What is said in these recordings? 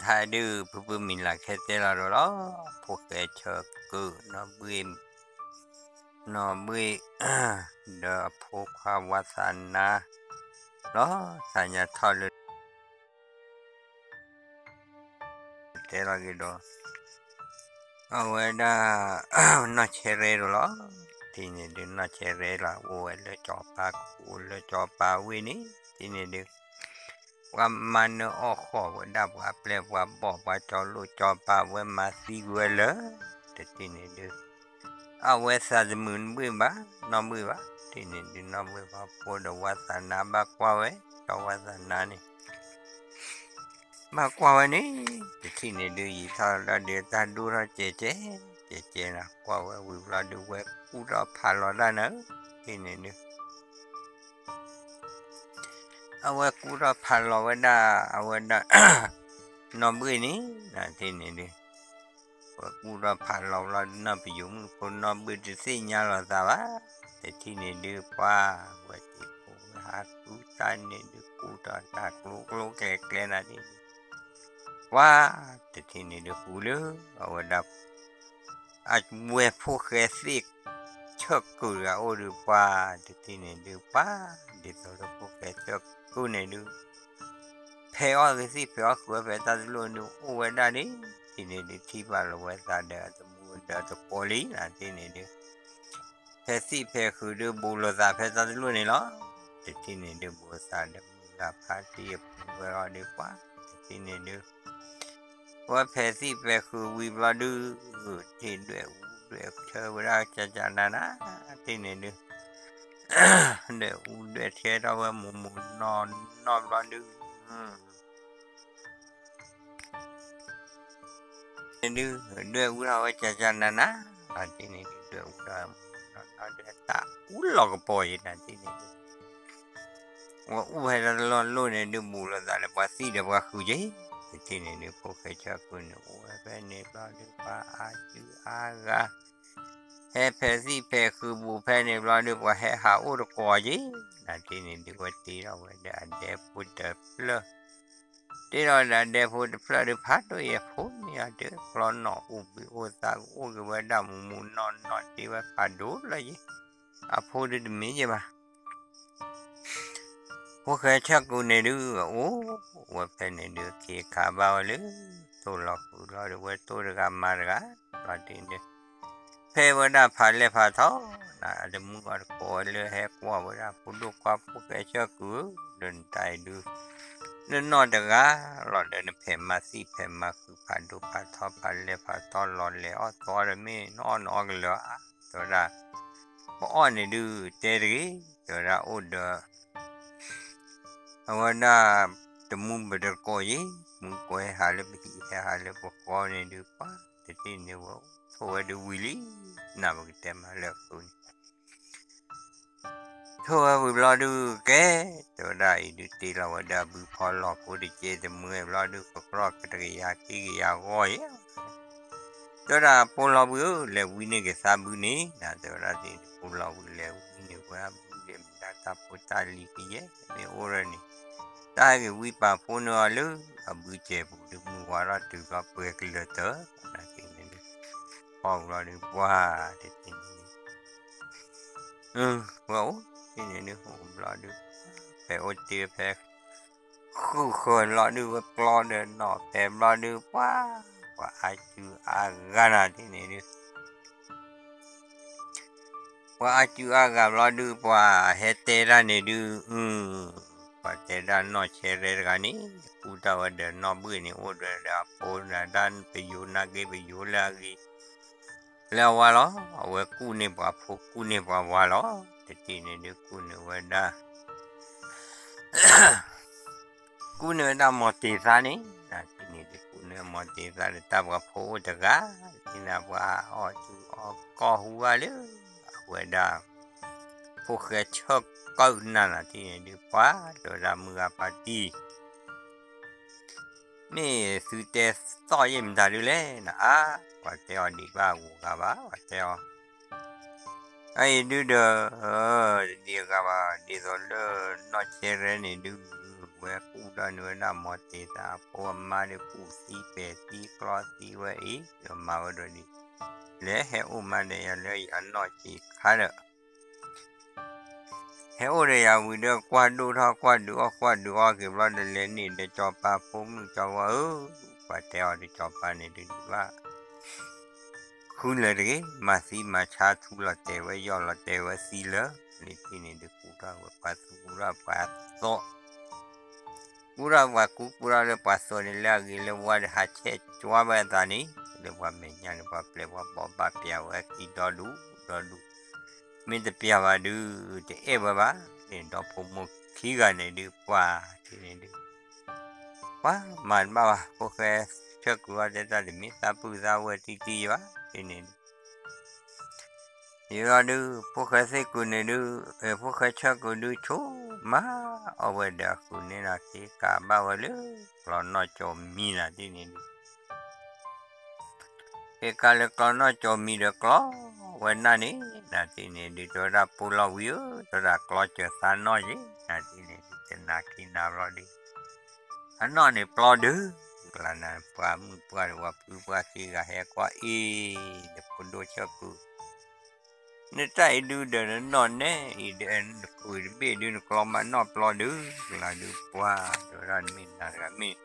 ထါဒုး ဖုဖုမံၤလၢ်ခဲတဲလီၤဒီးလီၤ, ဖိၣ်ဃဲဆၢကုၢ် နီၢ်ဘှ့ၣ်, နီၢ်ဘှ့ၣ် ဒီးအဖိခွါဝါသးနါ လီၤ. သးညါထီၣ်လၢ တဲလီၤက့ၤဒီး အဝဲဒၣ် နီၢ်ဆဲရဲဒီးလီၤ. တထံၣ်န့ၣ်ဒုး နီၢ်ဆဲရဲလီၤ အိၣ်ဝဲလၢစီၤပၤခိၣ် လၢစီၤပၤဝ့ၢ်န့ၣ် တထံၣ်န့ၣ်ဒုး ပှၤမၤနၢၤအီၣ်ဃီၣ်ဝဲဒၣ် ပှၤပျဲၢ်ပှၤဘီၣ် ပှၤစီၤလိၣ်စီၤပၤ ဝဲမၤသံကွံာ်ဝဲလၢ တထံၣ်န့ၣ်ဒုး အဝဲသးတမုာ်ဘှ့ၣ်ဘၣ် နီၢ်ဘှ့ၣ်ဘၣ်. တထံၣ်န့ၣ်ဒုး နီၢ်ဘှ့ၣ်ဘၣ်ဖိဒီးဝါသးနါ ဘၣ်ကွၢ်ဝဲ စီၤဝါသးနါန့ၣ် ဘၣ်ကွၢ်ဝဲန့ၣ် တထံၣ်န့ၣ်ဒုး ယံာ်ထီၣ်လၢဒုး တၢ်ဒိၣ်ထီၣ်ကဲးကဲး ကဲးကဲးနၤ ကွၢ်ဝဲဝံၤဘျီဒုး ဝဲကူၣ်ထီၣ်ဖးလီၤတၢ်နၤ တထံၣ်န့ၣ်ဒုး အဝဲကူၣ်ထီၣ်ဖးလီၤဝဲဒၣ် အဝဲဒၣ် နီၢ်ဘှ့ၣ်န့ၣ် တထံၣ်န့ၣ်ဒုး ဝဲကူၣ်ထီၣ်ဖးလီၤဘျီဒုး နီၢ်ပယိၤမုၣ်ဖိ နီၢ်ဘှ့ၣ်တသ့ၣ်ညါလီၤသးဘၣ်. တထံၣ်န့ၣ်ဒုး ပှၤ ဝဲတံၤဖိဝဲဟးဃုတၢ်န့ၣ်ဒုး ကူၣ်ထီၣ်တၢ်ကျိကျိကျဲကျဲနၤ တထံၣ်န့ၣ်ဒုး ပှၤ တထံၣ်န့ၣ်ဒုး ဃုလၢ အဝဲဒၣ် အဝဲဖိၣ်ဃဲသ့ၣ် ဆၢကုၢ်တဂၤအိၣ်ဒုး ပှၤ တထံၣ်န့ၣ်ဒုး ပှၤ ဒ်သိးလၢဖိၣ်ဃဲဆၢကုၢ်န့ၣ်ဒုး ဖဲးအီၣ်ကသံၣ်ဖဲးအီၣ်ဃုာ်ဝဲဖဲတၢ်တလိၣ်ဒုး အိၣ်ဝဲဒၣ်ဒ် တထံၣ်န့ၣ်ဒုး ထံၣ်ဘၣ်လီၤဝဲသးဒီးအတမူဒီးတကိးလံနၤ တထံၣ်န့ၣ်ဒုး ဖဲးသံၣ်ဖဲးဃုာ်ဒုး ဘူးလိာ်သးဖဲတၢ်တလိၣ်န့ၣ်လီၤ. တထံၣ်န့ၣ်ဒုး ဘူးလိာ်သးဒီးမုၢ်ဂၤဖါတံၢ်အပူၤဝဲလီၤဒုး ပှၤ တထံၣ်န့ၣ်ဒုး ဝဲဖဲးသံၣ်ဖဲးဃုာ်ဝံၤဘျီဒုး ထံၣ်ဒွဲၣ်အူဒွဲၣ်ထၢဝဲဒၣ်ကကနၤနၤ တထံၣ်န့ၣ်ဒုး ဒွဲၣ်အူဒွဲၣ်ထၢထီၣ်ဝဲမူးမူးနီၢ်နီၢ်ဘျီဒုး ဒုး ဒွဲၣ်အူထီၣ်ဝဲကကနၤနၤ တထံၣ်န့ၣ်ဒုး ဒွဲၣ်အူထီၣ်ဝဲမူးမူးနီၢ်နီၢ်ဒုး တၢ်အူလီၤကပီၤယံၤနၤ တထံၣ်န့ၣ်ဒုး ဝဲအိၣ်ဖဲတၢ်တလိၣ်န့ၣ်ဒုး ဘူးလိာ်သးလၢပှၤသံၣ်ဒီးပှၤဃုာ်က့ၤ တထံၣ်န့ၣ်ဒုး ဖိၣ်ဃဲဆၢကုၢ်န့ၣ် အိၣ်ဝဲဖဲန့ၣ်ဘျီဒုး ပှၤအါစုအါဂၤ ဟဲဖဲးသံၣ်ဖဲးဃုာ်ဘူးဖဲန့ၣ်ဘျီဒုး ပှၤဟဲဟးအိၣ်တကိးက့ၤ နၤ တထံၣ်န့ၣ်ဒုး ဝဲတ့ထီၣ်ဝဲဒီးအဒဲဖိတဖျၢၣ် တ့ထီၣ်ဒီးအဒဲဖိတဖျၢၣ်ဒုး ဖးဒိၣ်ယဲၢ်ဖိမ့ၢ်အီၤဒုး ကျီနီၣ်အိၣ်ဘှံးအိၣ်သါ အိၣ်က့ၤဝဲဒၣ်မူးမူးနီၢ်နီၢ် တ့ဝဲဖးဒိၣ်လၢယံၤ အဖိဒုးတမ့ၢ်ယဲၢ်ဘၣ် ဖိၣ်ဃဲဆၢကုၢ်န့ၣ်ဒုး အအိၣ်ဝဲဖဲန့ၣ်ဒုး အခ့အခါဘၣ်ဝဲလၢ တိၢ်လီၤဃုာ်လီၤဒုး ဝဲတိၢ်တဂၤမၤတဂၤ လီၤတ့ၢ်ဒုး ဖဲဝဲဒၣ်ဖးလဲၢ်ဖးထီ နၤ အတမုာ်အီၤတကိးဝဲလၢ ဟဲကွၢ်ဝဲဒၣ် ဖိဒိၣ်ခွါဖိၣ်ဃဲဆၢကုၢ်ဧၢ ဒီးနတၢ်အံၤဒုး နနီၢ်တဂၤလီၤဒီး နဖဲးမၤသံၣ်ဖဲးမၤဃုာ် ဖးဒိၣ်ဖးထီ ဖးလဲၢ်ဖးထီ လီၤလဲၤအီၣ်သီဒီး မ့ၢ်နအီၣ်နအီၣ်ကလၢာ်ဧါ တဲဝဲဒၣ် ပအီၣ်န့ၣ်ဒုး တဲတဂ့ၤ တဲဝဲဒၣ်အိၣ်ဒီး အဝဲဒၣ် တမူပတကိးယံၤ မူကိးဟဲဟးလၢပဟံၣ် ဟဲဟးလၢပဃီန့ၣ်ဒုး ပှၤ တထံၣ်န့ၣ်ဝဲ ထိၣ်ဝဲဒုးဝံၤလံ နၤ ပကတဲမးလၢအဃုန့ၣ် ထိၣ်ဝဲဝံၤဘျီဒုး ကဲ တဲဝဲဒၣ်အံၤဒုး တ့လီၤဝဲဒၣ်ဘုဖီလီၤဖိတကဲ တမူဘျီဒုး ကကြီၢ်ကတကယၤခံကယၤဂီၢ်ယဲ တဲဝဲဒၣ် ဖိလီၤဘုဧၢ လဲၤဝံန့ၢ်က့ၤသးဘုန့ၣ် နၤ တဲဝဲဒၣ် ဖိလီၤဘုလဲၤဝံန့ၢ်ဝဲဘုန့ၣ် မ့ၢ်ဒၣ်တၢ်ဖိတၢ်လံၤကယဲၢ် မ့ၢ်အိၣ်ရၢန့ၣ် တၢ်ဟဲက့ၤဝံပာ်ဖိန့ၢ်အီၤလၢ အဘုစဲးပူၤဒုး မုၢ်ဝါထီၣ်တုၤဘျီပှဲၤကလၢာ်တၢၢ် နၤ တထံၣ်န့ၣ်ဒုး ဖီဘျီဒုးပှၤ တထံၣ်န့ၣ်ဒုး ဝဲအိၣ်တ့ၢ်န့ၣ်ဒုး အိၣ်ဘျီဒုး ဖဲအိၣ်တ့ၢ်ဖဲ ဃုာ်ဃၢၤဘျီဒုး ဝဲကျီဒီးနီၢ်ဖဲဘျီဒုး ပှၤ ပှၤအါစုအါဂၤနၤ တထံၣ်န့ၣ်ဒုး ပှၤအါစုအါဂၤဘျီဒုး ပှၤဟဲတဲတၢ်န့ၣ်ဒုး ပှၤတဲဒၣ်နီၢ်ဆဲရဲတဂၤန့ၣ် ကူၣ်တၢ်ဝဲဒီးနီၢ်ဘှ့ၣ်န့ၣ် အိၣ်ဒီးအဖိဒၣ် ပယိၤနာ်က့ ပယိၤလၢအဂ့ၤ လၢအဝၤလီၤ. အဝဲကူၣ်န့ၢ်ပှၤဖိ ကူၣ်န့ၢ်ပှၤဝၤလီၤ. တထံၣ်န့ၣ်ဒုး ကူၣ်န့ၢ်ဝဲဒၣ် ကူၣ်န့ၢ်ဝဲဒၣ်မီၤတ့ၤသါန့ၣ် နၤ တထံၣ်န့ၣ်ဒုး ကူၣ်န့ၢ်မီၤတ့ၤသါဒီး တၢ်ပှၤဖိအိၣ်တဂၤ တထံၣ်န့ၣ် ပှၤအီၣ်စုအီၣ်ကီၢ်ဟူဘၣ်လၢ အဝဲဒၣ် ဖိၣ်ဃဲဆၢကုၢ်နၤ နၤ တထံၣ်န့ၣ်ဒုး ပှၤ တဲဝဲဒၣ်မုၢ်ဂၤဖါတံၢ် မ့ၢ်သုတဲသီၣ်ယဲၢ်မတၤဒုးလဲၣ် နၤ အါ ပှၤတဲအီၤဒံးဘၣ်ဂီၤဂၤဘၣ် ပှၤတဲအီၤ အအံၤဒုးဒီး တဒံးအဂၤဘၣ် ဒ်သိးလၢနီၢ်ဆဲရဲန့ၣ်ဒုး ဒီးအဝဲကူၣ်ထီၣ်န့ၢ်ဝဲဒၣ်မိၢ်သ့ၣ်သးအဖိအမါဒီး ကူၣ်သံပဲာ်သံကျီသံဝဲအံၤ ဒီးမၤဝဲဒီးဒ် လဲၤဟဲအိၣ်မးဒီးယၤလၢယအနီၢ်က့ၤခါဒီး ဟဲအိၣ်ဒီးယၤဝံၤဒီး ကွၢ်ဒိၣ်ထီၣ်ကွၢ်ဒုးအီၣ်ကွၢ်ဒုးအီၣ်က့ၤဘျီဒီး လဲၤန့ၢ်ဒီးစီၤပၤဖိမုၣ်စီၤဝါဧၢ, ပှၤတဲအီၤဒီးစီၤပၤန့ၣ်ဒုးဘၣ် ဃုလၢာ်တဂ့ၤ, မၤသံမၤဆါထူလီၤတဲာ်ဝဲယီၢ်လီၤတဲာ်ဝဲသံလၢာ်, န့ၣ်ထံၣ်န့ၣ်ဒုးကူၣ်ထီၣ်ဝဲပှၤသူကူၣ်ထီၣ်ပှၤသီၣ် ကူၣ်ထီၣ်ပှၤကူကူၣ်ထီၣ်လၢပှၤသီၣ်န့ၣ် လၢအဂ့ၤလၢဝါဒီးဟးဆဲးကွၢ်ဝဲအသးန့ၣ်, လၢပှၤမဲာ်ညါန့ၣ် ပှၤပျဲၢ်ပှၤဘီၣ်ဘၣ်ပျးဝဲခံဒီဒူၣ်ဒီဒူၣ်, မ့ၢ်တပျးဘၣ်ဒုး တအဲၣ်ဝဲဘၣ်, န့ၣ်ဒီဖိမိၢ်ခံဂၤန့ၣ်ဒုး ပှၤထံၣ်န့ၣ်ဒုး ပှၤမၤတဘၣ်ဘၣ်, ဖိၣ်ဃဲဆၢကုၢ်အီၤတဲတၢ်တမ့ၢ်သးပုၢ်သးဝဲၢ်တံၢ်တံၢ်ယဘၣ်, ထံၣ်န့ၣ်ဒုး ယံၤအီၤဒုး ဖိၣ်ဃဲသ့ၣ်ကုၢ်န့ၣ်ဒုး, ဖိၣ်ဃဲဆၢကုၢ်ဒုး ဆိမၤအီၣ်ဝဲဒီးအဃုာ်န့ၣ်ဒီး က့ၤကးဘၣ်ဝဲလၢ ကျီနီၣ်ကၠီမံနၤထံၣ်န့ၣ်ဒုး က့ၤကးလၢကျီနီၣ်ကၠီမံဒီးကျီဝဲနၢ်န့ၣ် နၤထံၣ်န့ၣ်ဒုး တဲဝဲဒၣ်ဖိလီၤဝံၤဧၢ, တဲဝဲဒၣ်ကျီစၢၤသးနီၣ်ယ့ၣ် နၤထံၣ်န့ၣ်ဒုး တနၤခံနၤဘျီဒုး အနီၣ်န့ၣ်ပျီဒုး, ကျါနၤပှၤမုၣ်ပှၢ်ဒီးပှၤဖုပှၢ်ခံဂၤဟဲကွၢ်အ့ၣ်, နဖိဒိၣ်ဆၢကုၢ် နတၢ်အံၤဒုးဒီးနနီၣ်နဲအံၤဒီး နတကုၢ်တဘ့ၣ်ဒုး နကျီမးနီၣ်ပျီဒုး, ကျါဒုးပှၤ တဲဝဲဒၣ်နမ့ၢ်နၤတဂၤမ့ၢ်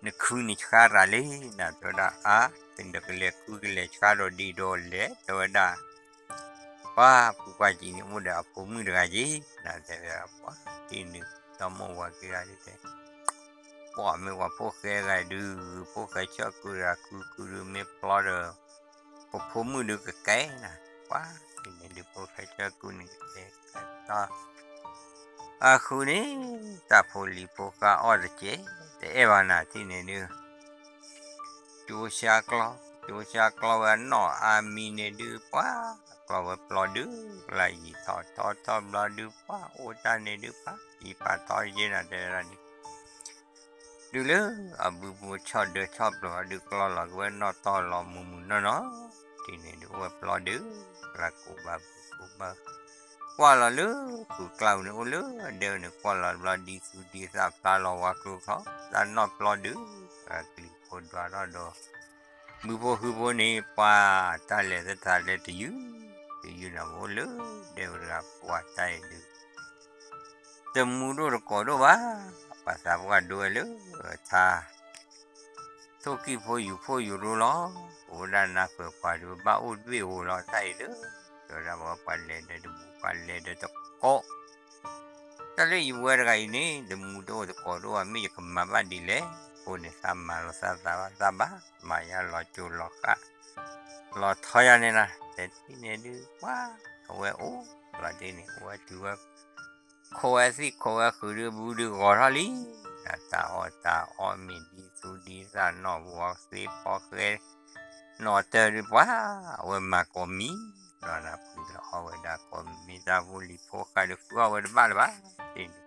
နခုန့ၣ်ဆှါတၢ်လံ, နၤတဲဝဲဒၣ်အါ, တကလဲၤခုကလဲၤဆှါဒီးဒံးဒီးလဲၤ, တဲဝဲဒၣ် ပှၤဖုပှၢ်ကံန့ၣ် အိၣ်ဒီးအဖိမုၣ်တဂၤက့ၤ, နၤတဲဝဲဒၣ်ပှၤ ထံၣ်န့ၣ် ဒီမိၢ်ဝၤက့ၤဂၤဒုးတဲ ပှၤမ့ၢ်ပှၤဖိၣ်ဃဲဂၤဒုး, ဖိၣ်ဃဲဆၢကုၢ်တဂၤကုၢ်ကုၢ်ဒုးမ့ၢ်ပျီဒီး ပဖိမုၣ်ဒုးကကဲနၤ, ပှၤန့ၣ်ဒုးဖိၣ်ဃဲဆၢကုၢ်န့ၣ်ကကဲ, အဃုာ်န့ၣ် တၢ်ဖိလံၤဖိဃါအီၣ်တကဲး, တအဲၣ်ဘၣ်နၤထံၣ်န့ၣ်ဒုး ကၠိဆှါကျီ, ကၠိဆှါကျီဝဲအနီၣ်အါမံၤန့ၣ်ဒုး ပှၤ ကျီဝဲပျီဒုး, ကျါယံာ်ထီၣ်ထီထီၣ်ဘျီဒုး ပှၤအိၣ်တၢ်န့ၣ်ဒုး ပှၤယံာ်ပာ်ထီယ့ၢ်နၤတဲဝဲဒၣ်န့ၣ် ဒုးလၢအဘုဖိဆီၣ်ဒၢဆီၣ်ပျၢၤအီၤဒုး ကျီလီၤက့ၤဝဲနီၣ်တီၢ်လီၤမုၢ်မုၢ်နီၢ်နီၢ်, ထံၣ်န့ၣ်ဒုးအိၣ်ဝဲပျီဒုး, ကျါကူးဘၣ်ဘုကူးဘၣ်, ကွၢ်လီၤလၢ ကုၢ်ကျါပူၤန့ၣ် အိၣ်လၢဒဲဝဲန့ၣ် ကွၢ်လီၤဘျီဒ်သူဒ်သၣ်ဖျါလီၤဝါကျိချီ, တၢ်နီၣ်ပျီဒုး, ကျံၤဖိဒွးထီၣ်ဒီး ဘုဖိဟုဖိန့ၣ် ပှၤတၢ်လဲၤသတးလဲၤတယုၢ်, တယုၢ်န့ၣ် အိၣ်လၢဒဲဝဲတဂၤ ပှၤတၢ်အံၤဒုး တမူဒိၣ်တကိးဒိၣ်ဘၣ်, ပှၤသးပှၢ်ဒိဝဲလၢထါ, ထိၣ်ကံၣ်ဖိယူၤဖိယူၤရိလီၤ, အိၣ်ဝဲဒၣ်နၢ်ပၢၢ်ပှၤဒုး ဘၣ်အိၣ်ဒွဲၣ်ဧိၤလီၤတၢ်အံၤဒုး, တဲဝဲဒၣ်ပှၤလဲၤဒီးတမူ ပှၤလဲၤဒီးတကိး, တၢ်လၢယဝဲတဂၤအံၤန့ၣ် တမူတအိၣ်တကိးဒိၣ်ဘၣ် မ့ၢ်ယကမၤဘၣ်ဒ်လဲၣ်, အဃိန့ၣ် သးမၤလိာ်သးသးဘၣ်သးဘၣ်, မၤယါလီၤကၠိၤလီၤဃၣ်, လီၤထီယါန့ၣ်လီၤ, တထံၣ်န့ၣ်ဒုး ပှၤ အဝဲအိၣ်လီၤဒ်န့ၣ် အဝဲတုၤဝဲ ခိးဝဲသံၣ်ခိးဝဲဃုာ်ဒုး ဘုဒုးဂီၤထီၣ်လံ, တၢ်အီၣ်တၢ်အီမ့ၢ်ဒ်သူဒ်သၣ်နီၣ်ဝီသ့ၣ်ဖီဃဲ နီၣ်တၢၢ်ဒုးပှၤ အဝဲမၤကိးမံၤ, ဒီးနၢ်ပှၤလီၤအီၣ်ဝဲဒၣ်ကိးမံၤ တၢ်ဖိလံၤဖိဃါဒုး ဃုအီၣ်ဝဲတဘၣ်လၢၤဘၣ်, တထံၣ်န့ၣ်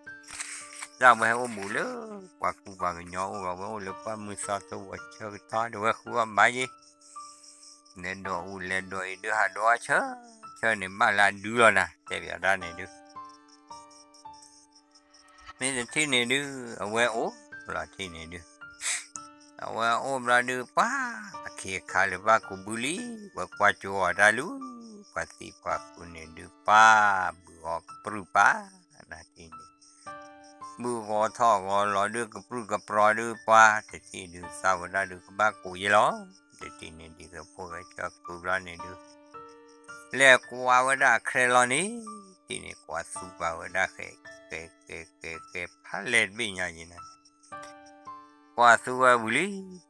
တၢ်ဝဲဟဲအိၣ်ဘူးလၢ ပှၤကူပှၤကညီအိၣ်ဘၣ် ဝဲအိၣ်လၢပှၢ်မုၢ်သီသဝီဆၢကတီၢ်ဒီး ဝဲဃုအီၣ်ဘၣ်ယ့ၣ်, လဲၤဒိးအူလဲၤဒိးအံၤဒုး ဟးဒိးအီၣ်ဆၢဆၢန့ၣ် ဘၣ်လၢအဒုလီၤနၤ တဲဘၣ်တၢ်န့ၣ်ဒုး မ့ၢ်တထံၣ်န့ၣ်ဒုး အဝဲအိၣ်ဘျီထံၣ်န့ၣ်ဒုး အဝဲအိၣ်ဘျီဒုး ပှၤ အခ့အခါလၢဘၣ်ကူးဘုလံ, ဝဲကွၢ်ကၠိအီၤတၢ်လူၤ, ပှၤသံပှၤဃုာ်န့ၣ်ဒုး ပှၤ ဘုၣ်ဂီၤကပြုၢ်ပၢ်, နၤထံၣ်န့ၣ် ဘုၣ်ဂီၤထီၣ်ဂီၤလီၤဒုး ကပြုၢ်ကပြီၤဒုး ပှၤ တထံၣ်ဒုး သးဝဲဒၣ်ဒုး ကဘၣ်ကူးယဲၢ်လီၤ, တထံၣ်န့ၣ်ဒ်သိးဖိၣ်ဃဲဆၢကုၢ်ဘျီန့ၣ်ဒုး လဲၤကွၢ်ဝဲဒၣ်အခရဲလီၤန့ၣ်, တထံၣ်န့ၣ် ကွၢ်သူပာ်ဝဲဒၣ်ဃဲ ဃဲ ဃဲ ဃဲ ဃဲ ဖးလဲၢ်တဘ့ၣ်ညါယဲၢ်နၤ ကွၢ်သူဝဲဝံၤလံ,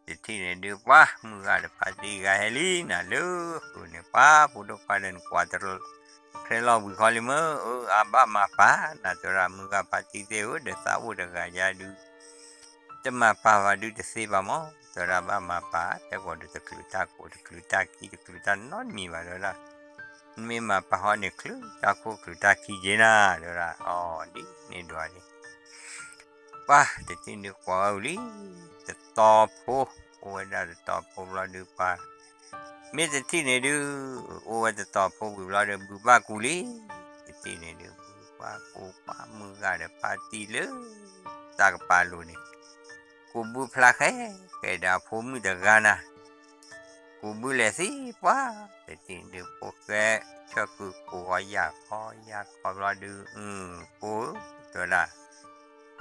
တထံၣ်န့ၣ်ဒုး ပှၤ မုၢ်ဂၤဒီးဖါတံၢ်ဂၤဟဲလံနၤ လၢဃုာ်န့ၣ် ပှၤ ဖိဒိၣ်ခွါဒီး နကွၢ်တရၢ ခရဲလီၤဝံၤခီလံမ့ၢ်ဧၢ, အါဘၣ်မၤပာ် နၤတဲဝဲဒၣ် မုၢ်ဂၤဖါတံၢ်သ့ၣ်ဧၢ, ဒီးသးအိၣ်တဂၤယါဒုး တမၤပာ်ဘၣ်ဒုးတသ့ဘၣ်မး, တဲဝဲဒၣ်ဘၣ်မၤပာ် တဲကိးဒုး တချုးတၢ်ကိး တချုးတၢ်ခံ တချုးတၢ်နီတမံၤဘၣ် တဲဝဲဒၣ်, နမ့ၢ်မၤပာ်ဟီန့ၣ် ချုးတၢ်ခိၣ်ချုးတၢ်ခံက့ၤနၤ တဲဝဲဒၣ်, အီၤဒ်န့ၣ်ဒွးန့ၣ် ပှၤ တထံၣ်ဒုးကွၢ်ဝဲဝံၤလံ, တတီၤဖိ, အိၣ်ဝဲဒၣ်တတီၤဖိဘျီဒုးပှၤ, မ့ၢ်တထံၣ်န့ၣ်ဒုး အိၣ်ဝဲတတီၤဖိဝံၤဘျီဒီး ဘုးဘၣ်ကူးလံ, တထံၣ်န့ၣ်ဒုး ဘုးဘၣ်ကူးပှၤ မုၢ်ဂၤဒီးဖါတံၢ်လၢ တၢ်ကပၤလိၤန့ၣ်, ကူးဘုဖျါဃဲဃဲဒီးအဖိမုၣ်တဂၤနၤ, ကူးဘုလဲၤသံပှၢ်, တထံၣ်န့ၣ်ဒုး ဖိၣ်ဃဲဆၢကုၢ်ကိးဃီယၢ်ခီယၢ်ခီဘျီဒုး, အု ဖိဧၢ, တဲဝဲဒၣ်,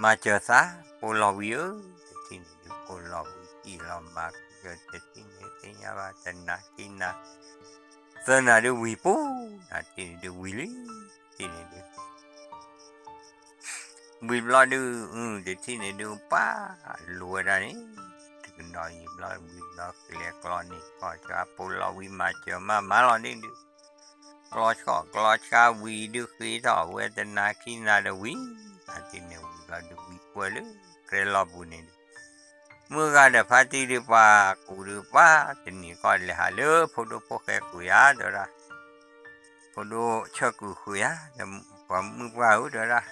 မၤစၢၤသး ဖိလီၤဝံၤဧၢ, တထံၣ်န့ၣ်ဒုး ဖိလီၤဝံၤ စံၣ်လီၤမၤဃုာ် တထံၣ်န့ၣ်သ့ၣ်ညါဘၣ် တနၤခံနၤ သၢနၤဒုးဝံၤပူၤ, နၤတထံၣ်န့ၣ်ဒုးဝံၤလံ, တထံၣ်န့ၣ်ဒုး ဝံၤဘျီဒုး, အု တထံၣ်န့ၣ်ဒုး ပှၤလိၤဝဲဒၣ်န့ၣ်, တကနီၤအံၤဘျီဝံၤဘျီ ကျဲကျီန့ၣ် ကီၢ်ဆၢဖိလီၤဝံၤ မၤစၢၤမးမၤလီၤန့ၣ်ဒုး, ကျီဆှီၣ်ကျီဆှါဝံၤဒုး ဃ့ထီၣ်ဝဲတနၤခံနၤဒီးဝံၤ, နၤတထံၣ်န့ၣ်ဝံၤဘျီဒုး ဝံၤကွၢ်လၢ ကြဲလီၤပူၤန့ၣ်ဒုး မုၢ်ဂၤဒီးဖါတံၢ်ဒုး ပှၤကူးဒုးပှၤ တနံၤကီၢ်လဲၤဟးလၢဖိဒိၣ်ဖိၣ်ဃဲဃုာ်ဧါ တဲဝဲဒၣ်, ဖိဒိၣ်ဆၢကုၢ်ဃုာ်ဧါ, ပှၤမုၢ်ပှၢ်ဧၢ တဲဝဲဒၣ်,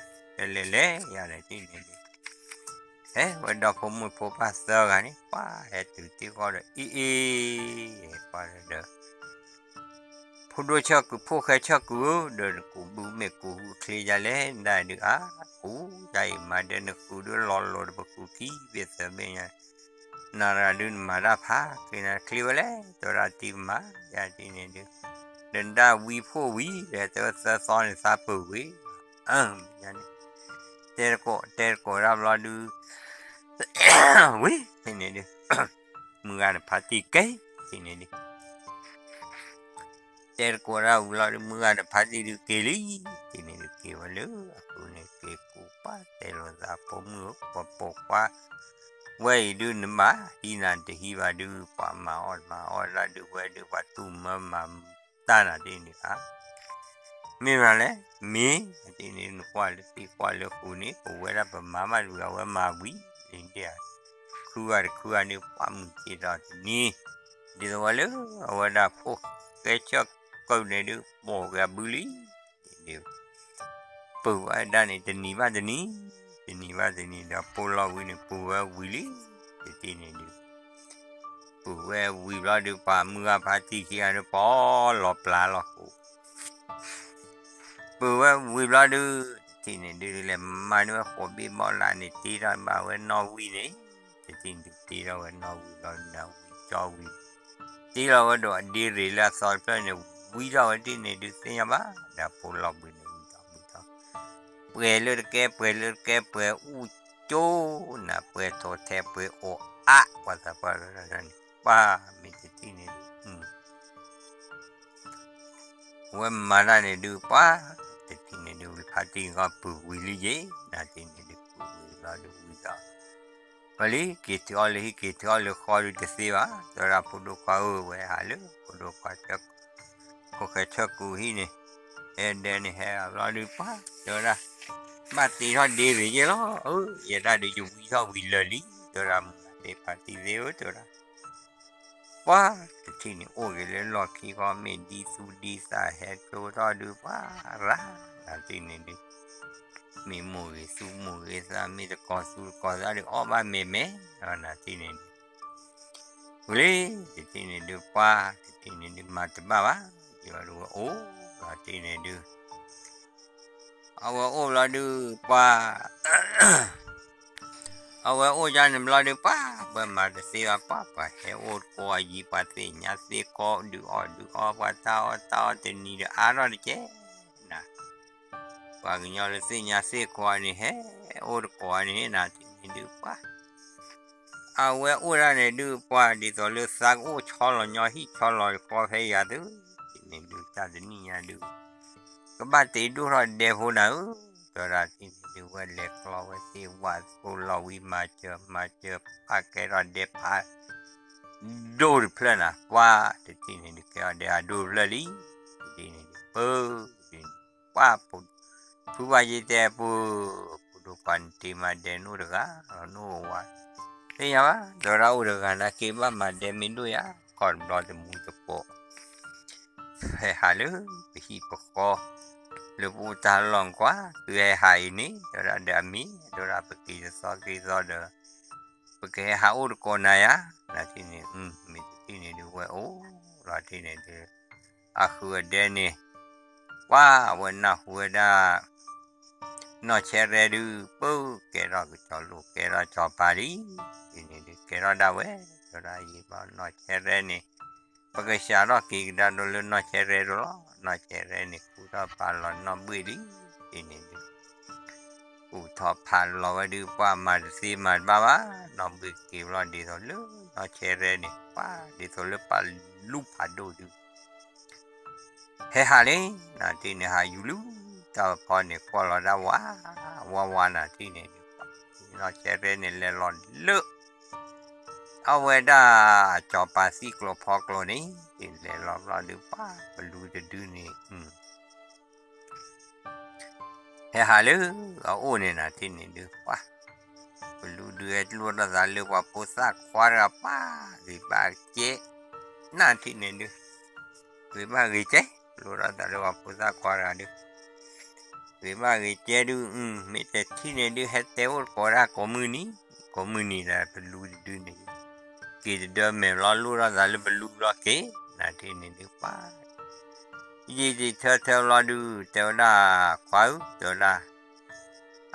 လဲၤလဲၤလဲၤယၤဒီးတထံၣ်န့ၣ်ဒုး, ဟဲဝဲဒီးဖိမုၣ်ဖိခွါသၢဂၤန့ၣ် ပှၤဟဲတုၤတ့ၢ်ဃီဒီး အ့ၣ်အ့ၣ်, ပှၤဒီး ဖိဒိၣ်ဆၢကုၢ်ဖိၣ်ဃဲဆၢကုၢ်ဧၢ, ဒီးနကူးဘုမ့ၢ်ကူးဃုာ်ချ့ယၤလဲၣ် နဒုးအါ, ကူးယၤအံၤမၤဒဲးနဃုာ်ဒုးလီၤလိၤဒီးပကူးခံဘ့ၣ်သၢဘ့ၣ်ညါ, နၤတဂၤဒုးနမၤတၢ်ဖး ချ့နၤချ့ဝဲလဲၣ် တဲဝဲဒၣ်တံၤမၤ, ယၤတထံၣ်န့ၣ်ဒုး, ဒီးနဒၣ်ဝံဖိဝံၤ ဒီးတဲဝဲသၢသီန့ၣ်သးပၢၢ်ဝံၤ, အၢ မ့ၢ်ညါန့ၣ်, တဲတကိးတဲတကိးတၢ်ဘျီဒုး ဝံၤ တထံၣ်န့ၣ်ဒုး, မုၢ်ဂၤဒီးဖါတံၢ်က့ၤ တထံၣ်န့ၣ်ဒုး တဲတကိးတၢ်ဝံၤလီၤဒုး မုၢ်ဂၤဒီးဖါတံၢ်ဒုးက့ၤလံ, တထံၣ်န့ၣ်ဒုးက့ၤဝဲလၢအဃုာ်န့ၣ် က့ၤကူးပှၤတဲလိာ်သးဖိမုၣ်ဧၢ ပှၤပိာ်ခွါ ဝဲအံၤဒုးနမၤဟံးနၤတဟံးဘၣ်ဒုး ပှၤမၤအီၣ်မၤအီၣ်တၢ်ဒုးဝဲဒုး ပှၤတူၢ်မၢမၤတၢ်နၤတထံၣ်န့ၣ်ဧါ မ့ၢ်မနုၤလဲၣ် မ့ၢ် တထံၣ်န့ၣ် နကွၢ်လၢသံကွၢ်လၢဃုာ်န့ၣ် ပဝဲဒၣ်ပမၤမးဒုး အဝဲမၤဝံၤလံဒၣ်ဧါ, ခုဂၤတခုဂၤန့ၣ် ပှၤမုၢ်က့ၤဒီးတနံၤ, ဒ်သိးဝဲလၢ အဝဲဒၣ်ဖိၣ်ဃဲဆၢကုၢ်န့ၣ်ဒုး ပိာ်က့ၤအဘုလံ, ဒ် ပုၢ်ဝဲဒၣ်န့ၣ် တနံၤဘၣ်တနံၤ, တနံၤဘၣ်တနံၤဒီး ပိာ်လီၤဝံၤန့ၣ် ပုၢ်ဝဲဝံၤလံ, တထံၣ်န့ၣ်ဒုး ပုၢ်ဝဲဝံၤဘျီဒုး ပှၤမုၢ်ဂၤဖါတံၢ်ခံဂၤဒုး ပှၤလီၤပျၢ်လီၤဃိာ် ပုၢ်ဝဲဝံၤဘျီဒုး တထံၣ်န့ၣ်ဒုး လဲၤမၤန့ၢ်ဝဲဃိာ်ဘ့ၣ်ဘီလၣ်န့ၣ် တ့ထီၣ်ဘၣ်ဝဲနီၣ်ဝံၤန့ၣ်, တထံၣ်န့ၣ်ဒုး တ့ထီၣ်ဝဲနီၣ်ဝံၤလီၤ နဝံၤကၠီဝံၤ, တ့ထီၣ်ဝဲဒီးအဒ့ရ့ၣ်လၢအသီတဖျၢၣ်န့ၣ် ဝံထီၣ်ဝဲတထံၣ်န့ၣ်ဒုး သ့ၣ်ညါဘၣ် ဒီးဖိလီၤဘှံးန့ၣ် ဝံၤထီၣ်ဝံၤထီၣ်, ပှဲၤလၢတကဲ ပှဲၤလၢတကဲ ပှဲၤအူကၠိနၤ ပှဲၤထိးထဲ ပှဲၤအိၣ်အါ ပှၤသးပှၢ်န့ၣ် ပှၤမ့ၢ်တထံၣ်န့ၣ်ဒုး ဝဲမၤတၢ်န့ၣ်ဒုး ပှၤတထံၣ်န့ၣ်ဒုး ဖါတံၢ်ဂီၢ်ပုၢ်ဝံၤလံယ့ၣ် နၤတထံၣ်န့ၣ်ဒုး ပုၢ်ဝံၤလီၤဒုးဝံၤဒီး ဝဲလံ က့ၤထုးအီၣ်လၢဟံၣ် က့ၤထုးအီၣ်လၢဃီဒုးတသ့ဘၣ် တဲဝဲဒၣ်ဖိဒိၣ်ခွါဧၢ ဝဲဟးလၢဖိဒိၣ်ခွါ ဖိၣ်ဃဲဆၢကုၢ်ဟံၣ်န့ၣ် ဟဲဒဲးန့ၣ် ဟဲဘျီဒုးပှၤ တဲဝဲဒၣ် ဘၣ်တ့ထီၣ်ဒ့ရ့ၣ်ယဲလီၤ အၢ ယဲဒၣ်ဒုးယဝံထီၣ်ဝံၤလၢာ်လံ တဲဝဲဒၣ် မုၢ်ဂၤသ့ၣ်ဖါတံၢ်သ့ၣ်ဧၢ တဲဝဲဒၣ် ပှၤတထံၣ်န့ၣ် အိၣ်ဂ့ၤလၢလီၢ်ခံခီ မ့ၢ်ဒ်သူၣ်ဒ်သးဟဲကၠိထီၣ်ဒုးပှၤရၤ နၤတထံၣ်န့ၣ်ဒုး မ့ၢ်မိၢ်ဂ့ၤသူၣ်မိၢ်ဂ့ၤသး မ့ၢ်တကိးသူၣ်တကိးသးဒုး အီၣ်ဘၣ်မဲာ်မဲာ် နၤတထံၣ်န့ၣ်ဒုး ဝံၤလံ တထံၣ်န့ၣ်ဒုးပှၤ တထံၣ်န့ၣ်ဒုးမၤတဘၣ်ဘၣ် ယွၤဒုးဝဲအိၣ် နၤတထံၣ်န့ၣ်ဒုး အဝဲအိၣ်ဘျီဒုးပှၤ အဝဲအိၣ်ဒၣ်န့ၣ်ဘျီဒုးပှၤ ပှၤမၤတသ့ဘၣ်ပှၤ ပှၤဟဲအိၣ်တကိးအယံၤ ပှၤသ့ၣ်ညါသ့ၣ်ကီးဒုးအီၣ်ဒုးအီ ပှၤတၢ်အီၣ်တၢ်အီတနံၤဒီးအါထီၣ်တကဲ နၤ ပှၤကညီလၢသ့ၣ်ညါသ့ၣ်ကီးန့ၣ် ဟဲအိၣ်တကိးန့ၣ် နၤတထံၣ်န့ၣ်ဒုးပှၤ အဝဲအိၣ်ဒၣ်န့ၣ်ဒုးပှၤ ဒ်သိးလၢသးကအိၣ်ဆီလီၤညီဟံၣ်ဆီလီၤဃီဖဲယၤသု တထံၣ်န့ၣ်ဒုးတၢ်တနံၣ်ညါဒုး ကဘၣ်တ့ဒိၣ်ထီၣ်ဒဲဖိနၤဧၢ တဲဝဲဒၣ်တထံၣ်န့ၣ်ဒုး ဝဲလဲၤကျီဝဲသ့ၣ်ဝၣ်သိလီၤဝံၤ မၤစၢၤ မၤစၢၤဖးကဲထီၣ်ဒဲဖး ဒိၣ်တဖျၢၣ်နၤ ပှၤတထံၣ်န့ၣ်ဒုး ကဲထီၣ်ဒဲအဒိၣ်တဖျၢၣ်လံ တထံၣ်န့ၣ်ဒုး ပၢ် ပှၤ ဖုဘၣ်ယ့ၢ်တဲပူၤ ဖိဒိၣ်ခွါနတ့မၤဒဲနအိၣ်တဂၤ နအိၣ်ဝါ သ့ၣ်ညါဘၣ် တဲဝဲဒၣ်အိၣ်တဂၤနာ်က့ဘၣ်မၤဒဲမ့ၢ်ဒိၣ်ယၤ ခီတဘျီတမူတပိာ် ဟဲဟးလၢပဟံၣ်ပဃီ လၢပအိၣ်တၢ်လီၢ်ကွၢ် သုဟဲဟးအံၤန့ၣ် တဲဝဲဒၣ်ဒီးအမ့ၢ် တဲဝဲဒၣ်ပက့ၤတသီက့ၤသီဒီး ပကဟဲဟးအိၣ်တကိးနၤယၤ နၤတထံၣ်န့ၣ် မ့ၢ်တထံၣ်န့ၣ်ဒုးဝဲအိၣ် လီၤတထံၣ်န့ၣ်ဒုး အဃုာ်အဒဲန့ၣ် ပှၤဝဲနၢ်ဟူဝဲဒၣ် နီၢ်ဆဲရဲဒုး ပၢကဲထီၣ်ကစီၤလိၣ် ကဲထီၣ်စီၤပၤလံ, ဒ်န့ၣ်ဒုး ကဲထီၣ်ဒၣ်ဝဲ, တဲဝဲဒၣ်ယံာ်ဘျီ နီၢ်ဆဲရဲန့ၣ် ပကစှၤထီၣ်က့ၤကဒါဒီးလၢနီၢ်ဆဲရဲဒိၣ်လီၤ, နီၢ်ဆဲရဲန့ၣ် ကူၣ်ထီၣ်ဖးလီၤနီၢ်ဘှ့ၣ်လံ, ဒ်န့ၣ်ဒုး ကူၣ်ထီၣ်ဖးလီၤဝဲဒုး ပှၤမၤတသ့မၤတဘၣ်ဘၣ်, နီၢ်ဘှ့ၣ်က့ၤဘျီ ဒ်သိးလၢနီၢ်ဆဲရဲန့ၣ် ပှၤဒ်သိးလၢပှၤလူၤဖးဒိၣ်ဒုး ဟဲဟးလံ, နထံၣ်န့ၣ် ဟးယူၤလူၤ တၢ်ဖီန့ၣ် ကွၢ်လီၤဒၣ်ဝး, ဝးဝး နထံၣ်န့ၣ်ဒုး နီၢ်ဆဲရဲန့ၣ် လဲၤလီၤလၢ အဝဲဒၣ် စီၤပၤသံကျိၤဖီကျိၤန့ၣ် လဲၤလီၤဘျီဒုး ပှၤပလူၤတဒုန့ၣ် ဟဲဟးလၢအအိၣ်န့ၣ် နထံၣ်န့ၣ်ဒုး ပှၤ ပလူၤဒုးဟဲလိၣ်ထီၣ်သးလၢပှၤဖိသၣ်ခွါတဂၤ ပှၤဂ့ၤဘၣ်ကဲ, နထံၣ်န့ၣ်ဒုး ဂ့ၤဘၣ်ဂ့ၤကဲ, လိၣ်ထီၣ်သးလၢပှၤဖိသၣ်ခွါတဂၤဒုး ဂ့ၤဘၣ်ဂ့ၤကဲဒုး မ့ၢ်တထံၣ်န့ၣ်ဒုး ဟဲတဲအိၣ်တကိးဒၣ်ကိးမုၢ်နံၤ, ကိးမုၢ်နံၤဒီး ပလူၤတဒုန့ၣ် က့ၤတဒၢမဲာ်ဘျီ လိၣ်ထီၣ်သးလၢပလူၤဘျီက့ၤ, နထံၣ်န့ၣ်ဒုး ပှၤ ယံာ်ယံာ်ထၢထၢဘျီဒုး တဲဝဲဒၣ် ခွါဧၢ တဲဝဲဒၣ်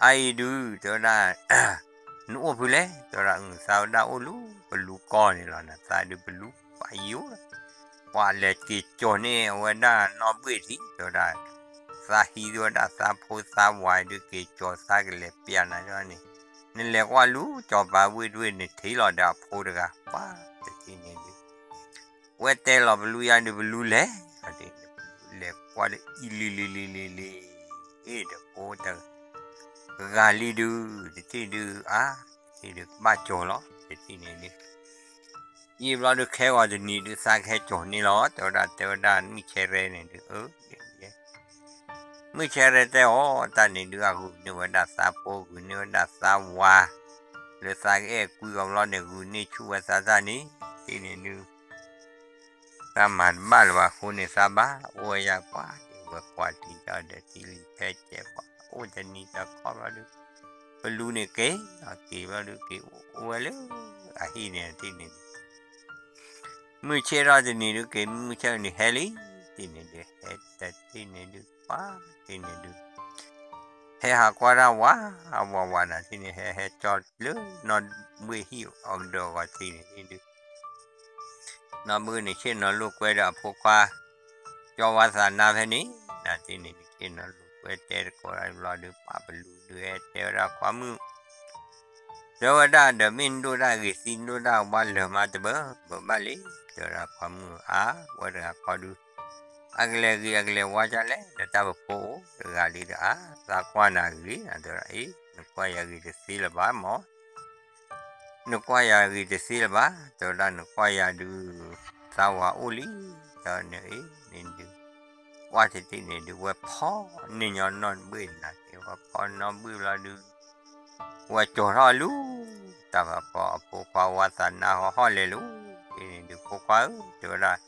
အအံၤဒုး တဲဝဲဒၣ် နအိၣ်ဖုလဲၣ် တဲဝဲဒၣ် သးဝဲဒၣ်အိၣ်လၢပလူၤကီၢ်န့ၣ်လီၤ, နသးဒုးပလူၤပယိၤ ပှၤလဲၤက့ၤကၠီၤန့ၢ်အဝဲဒၣ်နီၢ်ဘှ့ၣ်ထံး တဲဝဲဒၣ် သးဟံးသ့ၣ်ဝဲဒၣ်သးဖိသးဝါဒုး က့ၤကၠီၤသးကလဲၤပျးနၤန့ၣ်, နလဲၤကွၢ်လူၤ စီၤပၤဝ့ၢ်တဝ့ၢ်န့ၣ် ထံးလီၤဒီးအဖိတဂၤ ပှၤတထံၣ်န့ၣ်ဒုး ဝဲတဲလီၤပလူၤယါဒုး ပလူၤလဲၤ, လဲၤကွၢ်ဒီးအံၤလံၤလံၤလံၤလံၤလံၤ, အ့ၣ်ဒီးအိၣ်တဂၤလံဒုး တထံၣ်ဒုး အါ တထံၣ်ဒုးကဘၣ်ကၠီၤလီၤ တထံၣ်န့ၣ်ဒုး ယံာ်ဘျီဒုး ခဲဂီၤတနံၤဒုး သးကဟဲကၠီၤန့ၢ်လီၤ တဲဝဲဒၣ် တဲဝဲဒၣ်မုၢ်ဆဲရဲန့ၣ်ဒုး အၢ မုၢ်ဆဲရဲတဲအီၤ တၢ်န့ၣ်ဒုး အဂုာ်န့ၢ်ဝဲဒၣ်သးဖိ ဂုာ်န့ၢ်ဝဲဒၣ်သးဝါ လၢသးကအဲၣ်ကွံအီၤဘျီန့ၣ် ဂုာ်န့ၢ်ဆူၣ်ဝဲသးတၢ်န့ၣ် တထံၣ်န့ၣ်ဒုး သးမၤတဘၣ်လၢၤဘၣ်အဃိန့ၣ် သးဘၣ်အိၣ်ဝဲယါပှၤ ဝဲကွၢ်ထံတၢ်ဒီးထံလံၤဖဲကဲပှၤ အိၣ်တနံၤတခီဘျီဒုး ပလူၤန့ၣ်က့ၤ က့ၤဘျီဒုးက့ၤအိၣ်ဝဲလၢအဟံၣ်န့ၣ် တထံၣ်န့ၣ်ဒုး မုၢ်ဆ့ၣ်ထီၣ်တနံၤဒုးက့ၤ မုၢ်ဆ့ၣ်န့ၣ်ဟဲလံ တထံၣ်န့ၣ်ဒုး ဟဲတထံၣ်န့ၣ်ဒုး ပှၤတထံၣ်န့ၣ်ဒုး ဟဲဟးကွၢ်တၢ်ဝး ဝးဝး နထံၣ်န့ၣ် ဟဲဟဲကၠီလၢနီၢ်ဘှ့ၣ်ဟံၣ်အီၤကဒီးဂီၤထံးန့ၣ်ဒုး နီၢ်ဘှ့ၣ်န့ၣ် ဆ့ၣ်နီၤလိာ်ကွဲဒီးအဖိခွါ ကၠီဝါသးနါဖဲန့ၣ် နထံၣ်န့ၣ် ဆ့ၣ်နီၤလိာ်ကွဲတဲတကိးဘျီဒုး ပှၤပလူၤဒုးဟဲတဲဝဲဒၣ်ခွါမုၣ် တဲဝဲဒၣ်ဒီး မ့ၢ်နဒိၣ်တၢ်ဂ့ၤသံ နဒိၣ်တၢ်ဝါလၢာ်မးတဘၢ ဘၣ်လံ တဲဝဲဒၣ်ခွါမုၣ်ဧါ ဝဲတဂၤခီဒုး အကလဲၤဂ့ၤအကလဲၤဝါဒ်လဲၣ် ဒီးတၢ်ပဖိအိၣ်တဂၤလံဒီးဧါ သးကွၢ်နၤဂ့ၤ တဲဝဲဒၣ်အ့ နကွၢ်ယၤဂ့ၤတသ့လၢၤဘၣ်မၢ် နကွၢ်ယၤဂ့ၤတသ့လၢၤဘၣ် တဲဝဲဒၣ် နကွၢ်ယၤဒုး သးဝၤအိၣ်လံ တဲဝဲန့ၣ်အ့ န့ၣ်ဒုး ကွၢ်တထံၣ်န့ၣ်ဒုး ဝဲဖီန့ၢ်ညီနီၢ်ဘှ့ၣ်နၤ ဝဲဖီနီၢ်ဘှ့ၣ်ဘျီဒုး ဝဲကၠီၤထီၣ်လူၤ တၢ်ဖးဖီအဖိခွါဝါသးနါဟီၣ်ဟီၣ်လဲၤလူၤ တထံၣ်န့ၣ်ဒုး ဖိခွါဧၢ တဲဝဲဒၣ်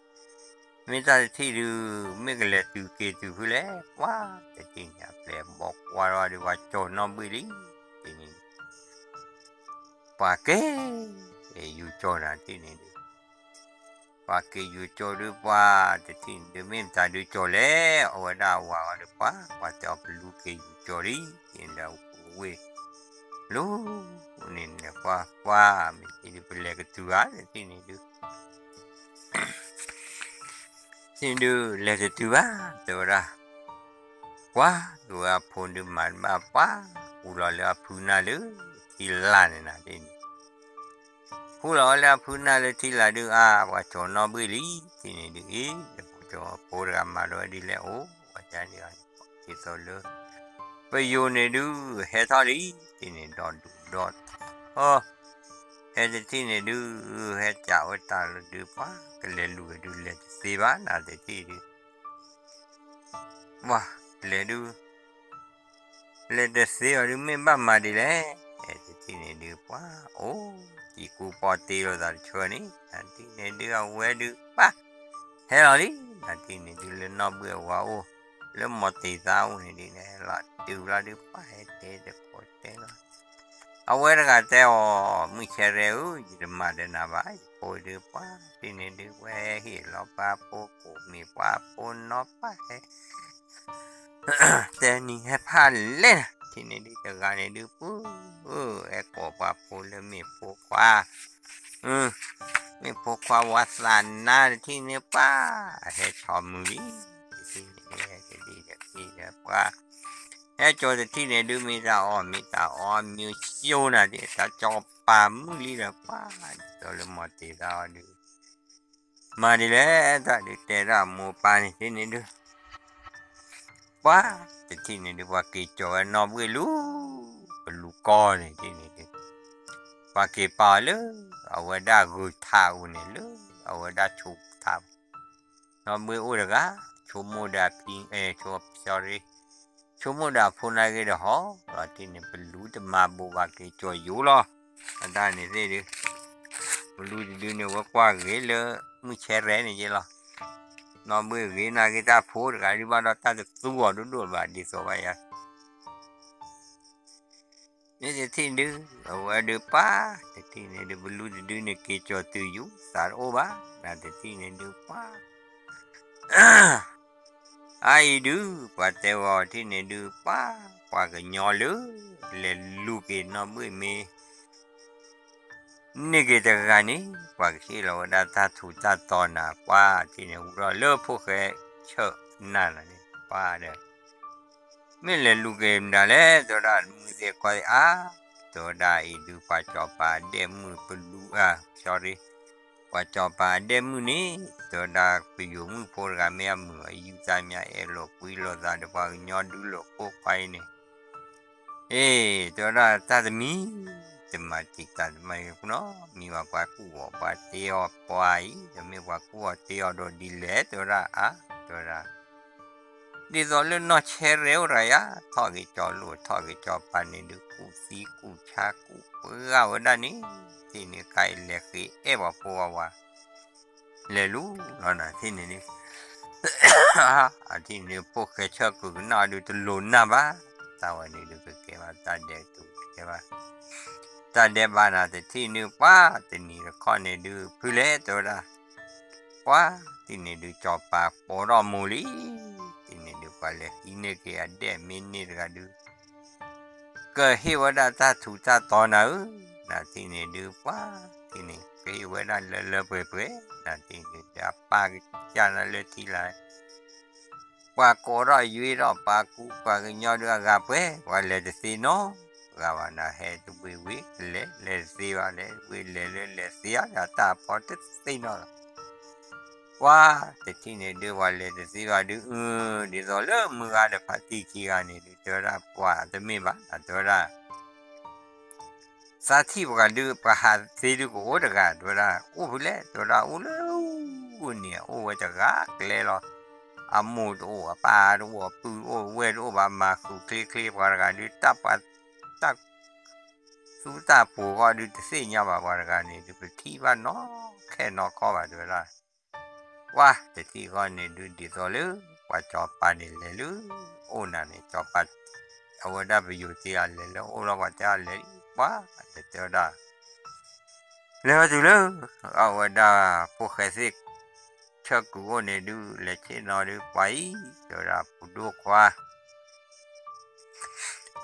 မ့ၢ်တၢ်တထံၣ်ဒုး မ့ၢ်ကလဲၤတုၤက့ၤတုၤဖုလဲၣ် ပှၤတထံၣ်န့ၣ် အပျဲၢ်ဘီကွၢ်ထီၣ်ဒုး ပှၤကၠီၤနီၢ်ဘှ့ၣ်လံ တထံၣ်န့ၣ် ပှၤက့ၤ ယူၤကၠီၤနၤတထံၣ်န့ၣ်ဒုး ပှၤက့ၤယူၤကၠီၤဒုး ပှၤတထံၣ်န့ၣ်ဒုး မ့ၢ်မတၤဒုးကၠီၤလဲၣ် အဝဲဒၣ်အဝၤအီၤဒုး ပှၤ ပှၤတဲအီၤပလူၤက့ၤယူၤကၠီၤလံ တထံၣ်န့ၣ်ဒုး ဝ့ၢ် လူၤန့ၣ်န့ၣ် ပှၤ ပှၤ မ့ၢ်တထံၣ်ဒုး ပလဲၤကတုၤဧါ တထံၣ်န့ၣ်ဒုး တထံၣ်ဒုး လဲၤတတုၤဘၣ် တဲဝဲဒၣ် ပှၤ ကဝဲအဖိဒုးမၤတဘၣ် ပှၤ ဃူလီၤလၢအဖုနၢ်လၢထံလာ်န့ၣ်နၤ တထံၣ်န့ၣ် ဃူလီၤဝဲလၢအဖုနၢ်လၢထံလာ်ဒုး အါ ပှၤကၠီၤနီၢ်ဘှ့ၣ်လံ တထံၣ်န့ၣ်ဒုး အ့ ယဖိကၠီၤဖိတဂၤမၤဒီးဝဲဒ်လဲၣ်အိၣ် ဝဲဒၣ်န့ၣ် ဒ်သိးလၢ ပယိၤန့ၣ်ဒုး ဟဲထီၣ်လံ တထံၣ်န့ၣ် ဒီးဒူၣ်ဒီး ဟဲတထံၣ်န့ၣ်ဒုး ဟဲကးဝဲတၢ်လၢဒုး ပှၤ ကလဲၤလူၤဝဲဒုး လဲၤတသ့ဘၣ်နၤ တထံၣ်ဒုး ပှၤ လဲၤဒုး လဲၤတသ့ဘၣ်ဒုး မ့ၢ်ဘၣ်မၤဒ်လဲၣ် တထံၣ်န့ၣ်ဒုး ပှၤ အိၣ် စံၣ်ကူပီတ့လိာ်သးတဆၢန့ၣ် နထံၣ်န့ၣ်ဒုး အဝဲဒုး ပှၤ ဟဲလီၤလံ နထံၣ်န့ၣ်ဒုး လၢနီၢ်ဘှ့ၣ်အဝၤအိၣ် လၢမိၢ်တ့ၢ်သးအိၣ်န့ၣ်ဒုး ဟဲလီၤတုၤဘျီဒုး ပှၤ ဟဲတဲတကိးတဲလီၤ အဝဲတဂၤတဲအီၤ မုၢ်ဆဲရဲဧၢ ယတမၤဒီးနၤဘၣ် ယဖိဒုး ပှၤ တထံၣ်န့ၣ်ဒုး ဝဲဟ့ၣ်လီၤပှၤဖိကိးမံၤ ပှၤဖိနီၢ် ပှၤဟဲ တဲနံၤဟဲဖးလဲၣ် တထံၣ်န့ၣ်ဒုးတဂၤန့ၣ်ဒုး ပှၤ အဲၣ်ကိးပှၤဖိလၢမ့ၢ်ဖိခွါ, မ့ၢ်ဖိခွါဝါသးနါတထံၣ်န့ၣ်ပှၤ ဟဲဆီမုၢ်လံ, တထံၣ်န့ၣ်ဟဲကဒံကဒံဒီးပှၤ ဟဲကၠီၤတထံၣ်န့ၣ်ဒုး မ့ၢ်တၢ်အီၣ်မ့ၢ်တၢ်အီမ့ၢ်ကၠိနၤဒ် တၢ်ကၠီၤပၤမုၢ်လံဒီးပှၤ ဒ်သိးလၢမီၤတ့ၤသးအီၤဒုး မၤဒ်လဲၣ်တၢ်ဒုး တဲဒၣ်မိၢ်ပၢ်န့ၣ်တထံၣ်န့ၣ်ဒုး ပှၤ တထံၣ်န့ၣ်ဒုး ပှၤက့ၤကၠီၤဝဲနီၣ်ဘှ့ၣ်လူၤ ပလူၤကီၢ်န့ၣ်တထံၣ်န့ၣ်ဒုး ပှၤက့ၤပာ်အီၤလၢ အဝဲဒၣ်ဂုၤထးပူၤန့ၣ်လၢ အဝဲဒၣ်ဆိးထးပူၤ နီၣ်ဘှ့ၣ်အိၣ်တဂၤ ဆိကမိၣ်ဒီးအဖံ အဲ ဆိ sorry ဆိကမိၣ်ဒီးအဖိနၢ်ဂ့ၤဒီးဟီ လီၤတထံၣ်န့ၣ် ပလူၤတမၤဘူးဘၣ်က့ၤကၠီၤယိာ်လီၤ, အတၢ်န့ၣ်သ့ၣ်ဒုး ပလူၤတဒုန့ၣ် ဝဲကွၢ်ဂ့ၤလၢ မုၢ်ဆဲရဲန့ၣ်ယ့လီၤ, နီၣ်ဘှ့ၣ်ဂ့ၤနၤဂ့ၤတၢ်ဖိတဂၤဒုးဘၣ်ဒီးတၢ်တသူအီၤဒိၣ်ဒိၣ်ဘၣ်ဒ်သိးဘၣ်ယၤ မ့ၢ်တထံၣ်ဒုး အဝဲဒုးပှၤ တထံၣ်န့ၣ်ဒုး ပလူၤတဒုန့ၣ် က့ၤကၠီၤတုၤယူၤ သးတအိၣ်ဘၣ် နတထံၣ်န့ၣ်ဒုးပှၤ အအံၤဒုး ပှၤတဲဝဲအီၤတထံၣ်န့ၣ်ဒုးပှၤ ပှၤကညီလၢ လဲၤလူၤက့ၤနီၣ်ဘှ့ၣ်မ့ၢ် န့ၢ်က့ၤတဂၤန့ၣ် ပှၤကဟ့ၣ်လီၤဝဲဒၣ်တၢ်ထူးတၢ်တီၤနၤ ပှၤတထံၣ်န့ၣ် ဝံၤထီၣ်လၢဖိၣ်ဃဲဆၢၣ်နၤနၤန့ၣ် ပှၤဒီး မ့ၢ်လဲၤလူၤက့ၤမတၤလဲၣ် တဲဝဲဒၣ် မုၢ်သ့ၣ်ခွါသ့ၣ်အါ တဲဝဲဒၣ်အံၤဒုး ပှၤကၠီၤပၤအဒဲၣ်မုၣ်ပလူၤ sorry ပှၤကၠီၤပၤအဒဲၣ်မုၣ်န့ၣ် တဲဝဲဒၣ် ပယိၤမုၣ်ဖိတဂၤမ့ၢ်အမုာ် အယူၢ်သးမး အဲၣ်လိာ်ကွံလိာ်သးဒီးပှၤကညီဒုးလိာ်ကိးခွါအံၤန့ၣ် အ့ တဲဝဲဒၣ်တၢ်တမံၤ တမၤတံာ်တာ်တမၤနီ မံဘၣ်ပှၤကူၣ်အီၤပှၤတ့အီၤပှၤအံၤ ဒီးမ့ၢ်ပှၤကူၣ်အီၤတ့အီၤဒီးဒ်လဲၣ် တဲဝဲဒၣ်အါ တဲဝဲဒၣ် ဒ်သိးလၢနီၢ်ဆဲရဲအိၣ်တဂၤယါ ထီၣ်က့ၤကၠီၤလိာ် ထီၣ်က့ၤကၠီၤပၤန့ၣ်ဒုး ကူၣ်သံကူၣ်ဆါကူၣ်ပှၢ်ဝဲဒၣ်န့ၣ် တထံၣ်န့ၣ် ကါအံၤလဲၤဃ့အဲၣ်ပှၤဖိဝါဝါ လဲၤလူၤလီၤနၤတထံၣ်န့ၣ်ဒုး အတထံၣ်န့ၣ်ဒုး ဖိၣ်ဃဲဆၢၣ်ကုာ်ကနၣ်အီၤဒုး တလိၤနၢ်ဘၣ် တၢ်ဝဲန့ၣ်ဒုး ကကဲဘၣ်တၢ်ဒဲးတူာ်ကဲဘၣ် တၢ်ဒဲးဘးနၤတထံၣ်န့ၣ် ပှၤတနံၤတခီန့ၣ်ဒုး ဖုလဲၣ်တဲဝဲဒၣ် ပှၤတထံၣ်န့ၣ်ဒုး ကၠီၤပၤကိးထီၣ်မိၢ်လံ တထံၣ်န့ၣ်ဒုး ပှၤလဲၤဟံးန့ၢ်က့ၤအဒဲၣ်မ့ၢ်န့ၢ်တဂၤဒုး ကဟ့ၣ်ဝဲဒၣ်တၢ်ထူးတၢ်တီၤနၤဧၢ, နတထံၣ်န့ၣ်ဒုး ပှၤတထံၣ်န့ၣ် ကဟ့ၣ်ဝဲဒၣ်လၢလၢပှဲၤပှဲၤ, နတထံၣ်န့ၣ်ဒုး အပၢ်ကစၢ်နၤလၢထံလာ်, ပှၤကိးထီၣ်ယွ့ထီၣ်ပှၤကူပှၤကညီဒုးအဂၤပှဲၤ, ပှၤလဲၤတသ့နီတဂၤဘၣ်, နဟဲတဝ့ၢ်ဝ့ၢ်လဲၤ လဲၤတသ့ဘၣ်, လဲၤဝ့ၢ်လဲၤလၢလဲၤသ့ဧါ, ယတၢ်ဖီတသ့နီတဂၤ ပှၤတထံၣ်န့ၣ်ဒုး ပှၤလဲၤတသ့ဘၣ်ဒုး အၢ ဒ်သိးလၢမုၢ်ဂၤဒီးဖါတံၢ်ခံဂၤန့ၣ်ဒုး တဲဝဲဒၣ်ပှၤတမ့ၢ်ဘၣ် တဲဝဲဒၣ်, သးထံၣ်ပှၤဒုး ပှၤဟးသ့ဒုးကအိၣ်တဂၤ တဲဝဲဒၣ်, အိၣ်ဖဲလဲၣ် တဲဝဲဒၣ်, အိၣ်လၢန့ၣ် အိၣ်ဝဲတဂၤကျဲလီၤ, အမိၢ်တအိၣ် အပၢ်တအိၣ် အပုၢ်တအိၣ် ဝဲၢ်တအိၣ်ဘၣ် မၤဃုာ်ချ့ချ့ ပှၤတဂၤဒုး တၢ်ပှၤ တၢ်သူတၢ်ပှိၤဃီဒုး တသ့ၣ်ညါဘၣ် ပှၤတဂၤန့ၣ်ဒုး ပထံၣ်ဘၣ်နီၢ်ခဲနီၢ်ခီဘၣ် တဲဝဲဒၣ် ပှၤတထံၣ်ဃီန့ၣ်ဒုး ဒ်သိးလၢ ပှၤစီၤပၤန့ၣ်လဲၤလၢ အိၣ်နၤန့ၣ် စီၤပၤ အဝဲဒၣ်ပယိၤသ့ၣ်အလဲၤလၢအိၣ်လီၤ ပှၤတဲအီၤလဲၤလံ ပှၤလဲၤတဲဝဲဒၣ် လဲၤဝဲတုၤလၢ အဝဲဒၣ်ဖိၣ်ဃဲသ့ၣ် ဆၢကုာ်အိၣ်န့ၣ်ဒုး လဲၤဆ့ၣ်နီၤဒုး ပှၤအံၤ တဲဝဲဒၣ် ပူၤဒိၣ်ခွါ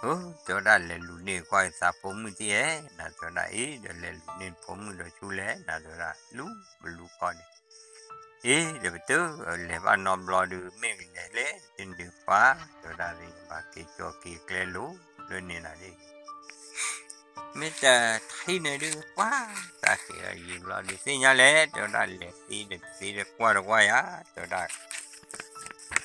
တဲဝဲဒၣ် လဲၤလူၤန့ၢ်ကွၢ်သးဖိမုၣ်တ့ၢ်ဧဲ, နတဲဝဲဒၣ်အံၤ ဒီးလဲၤလူၤန့ၢ်ဖိမုၣ်ဒီးဆူလဲၣ် နတဲဝဲဒၣ် လူၤပလူၤခီန့ၣ်, အ့ ဒီးပတုၤ လဲၤဘၣ်နီတဘျီဒုး မ့ၢ်ကလဲၤလဲၣ် တဒုးပှၤ တဲဝဲဒၣ် ဘၣ်က့ၤကၠီၤက့ၤကျဲလိၤလၢန့ၣ်နၤဒ် မ့ၢ်တထံၣ်န့ၣ်ဒုး ပှၤ တၢ်က့ၤယံာ်ဘျီဒုး သ့ၣ်ညါလဲၣ် တဲဝဲဒၣ် လဲၤသ့ဒီးသ့ဒီးကွၢ်တကွၢ်ယၤ တဲဝဲဒၣ်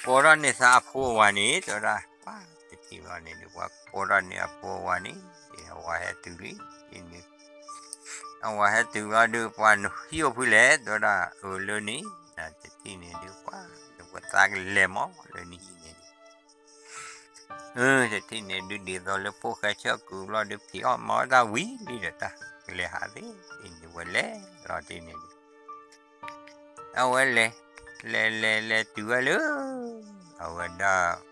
ကိးထီၣ်န့ၢ်သးအဖိအဝၤန့ၣ် တဲဝဲဒၣ် ပှၤတထံၣ်ဘျီန့ၣ်ဒုး ပှၤကိးထီၣ်န့ၢ်အဖိအဝၤန့ၣ် အဝၤဟဲတုၤလံ န့ၣ် အဝၤဟဲတုၤဘျီဒုး ပှၤနဟံၣ်အိၣ်ဖုလဲၣ် တဲဝဲဒၣ် အၢ လၢန့ၣ် နတထံၣ်န့ၣ်ဒုး ပှၤ နပသးကလဲၤမး လၢနဟံၣ်န့ၣ်ဒုး တထံၣ်န့ၣ်ဒုး ဒ်သိးလၢဖိၣ်ဃဲဆၢကုာ်ဘျီဒုး ဖံးအီၣ်မၤအီၣ်တၢ်ဝံၤလံဒီးတၢ်ကလဲၤဟးသ့ န့ၣ်ဝဲလဲၤလီၤတ့ၢ်န့ၣ်ဒုး အဝဲလဲၤ လဲၤလဲၤ လဲၤတုၤဝဲလၢ အဝဲဒၣ်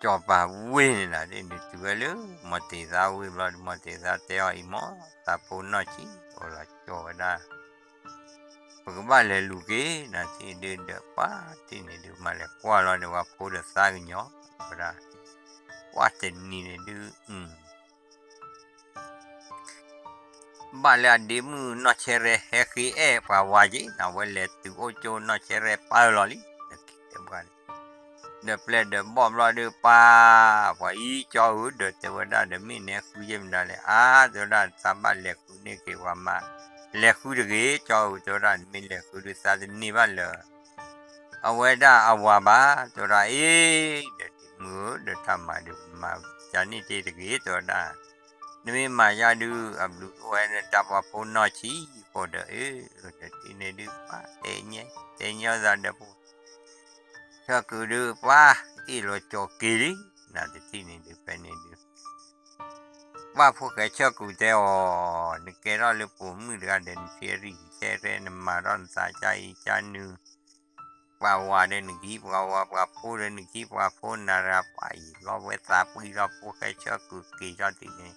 စီၤပၤဝ့ၢ်န့ၣ်နၤ ဒ်န့ၣ်တုၤဝဲလၢ မီၤတ့ၤသါဝ့ၢ်ဘျီဒုး မီၤတ့ၤသါတဲအီၤအံၤမး သးဖိနီၢ်ဆံး အိၣ်လီၤကၠီဝဲဒၣ် ပကဘၣ်လဲၤလူၤက့ၤ နတထံၣ်ဒုးဒီး ပှၤတထံၣ်န့ၣ်ဒုး မၤလဲၤကွၢ်လီၤဒီးပှၤဖိဒီးသးကညီၤ တဲဝဲဒၣ် ပှၢ်တနံၤန့ၣ်ဒုး ဘၣ်လၢအဒ့မုၣ်နီၢ်ဆဲရဲဟဲဃ့အဲၣ်ပှၤဝၤက့ၤ အဝဲလဲၤတုၤအိၣ်ကၠိနီၢ်ဆဲရဲပၢ်လီၤလံ ဒီးပျဲၢ်ဒီးဘီၣ်ဘျီဒုးပှၢ် ပှၤအံၤကၠီဧၢ ဒီးတဲဝဲဒၣ်ဒီးမ့ၢ်နဟဲဃုယဲၢ်မနုၤလဲၣ် အါ တဲဝဲဒၣ် သးဘၣ်လဲၤဃုန့ၢ်က့ၤပှၤမါ လဲၤဃုတဂ့ၤ ကၠီဧၢ တဲဝဲဒၣ် နမ့ၢ်လဲၤဃုဒုးသးတန့ၢ်ဘၣ်လၢ အဝဲဒၣ်အဝၤဘၣ် တဲဝဲဒၣ် အ့ ဒီးဒ့မုၣ်ဧၢ ဒီးတၢ်မၤဒုးမၤကန့ၢ်တ့ၢ်တဂ့ၤ တဲဝဲဒၣ် နမ့ၢ်မၤယါဒုး အဘျုးအိၣ်ဝဲနတၢ်ပှၤဖိနီၢ်ဆံးဖိဒီး အ့ ဒီးထံၣ်န့ၣ်ဒုး ပှၢ်တဲညါ တဲညါသးဒီးဖိ ဆၢကုာ်ဒုး ပှၢ်အ့ၣ်လိာ်ကၠီၤက့ၤလံ နတထံၣ်န့ၣ်ဒုး ဖဲန့ၣ်ဒုး ပှၢ်ဖိၣ်ဃဲဆၢကုာ်တဲအီၤ နကဲထီၣ်လၢပိာ်မုၣ်တဂၤဒီး နဆဲရံၣ်ဆဲရဲ နမၤထီၣ်နသးကါအံၤကါနုၤ ပှၤဝၤဒီးနကဟံးပှၤဝၤ ပှၤဖိဒီးနကဟံးပှၤဖိ နၤရၤပှၤအံၤ လီၤဝဲသးပှံၤလီၤ ဖိၣ်ဃဲဆၢကုာ်က့ၤထီၣ်တံၢ်န့ၣ်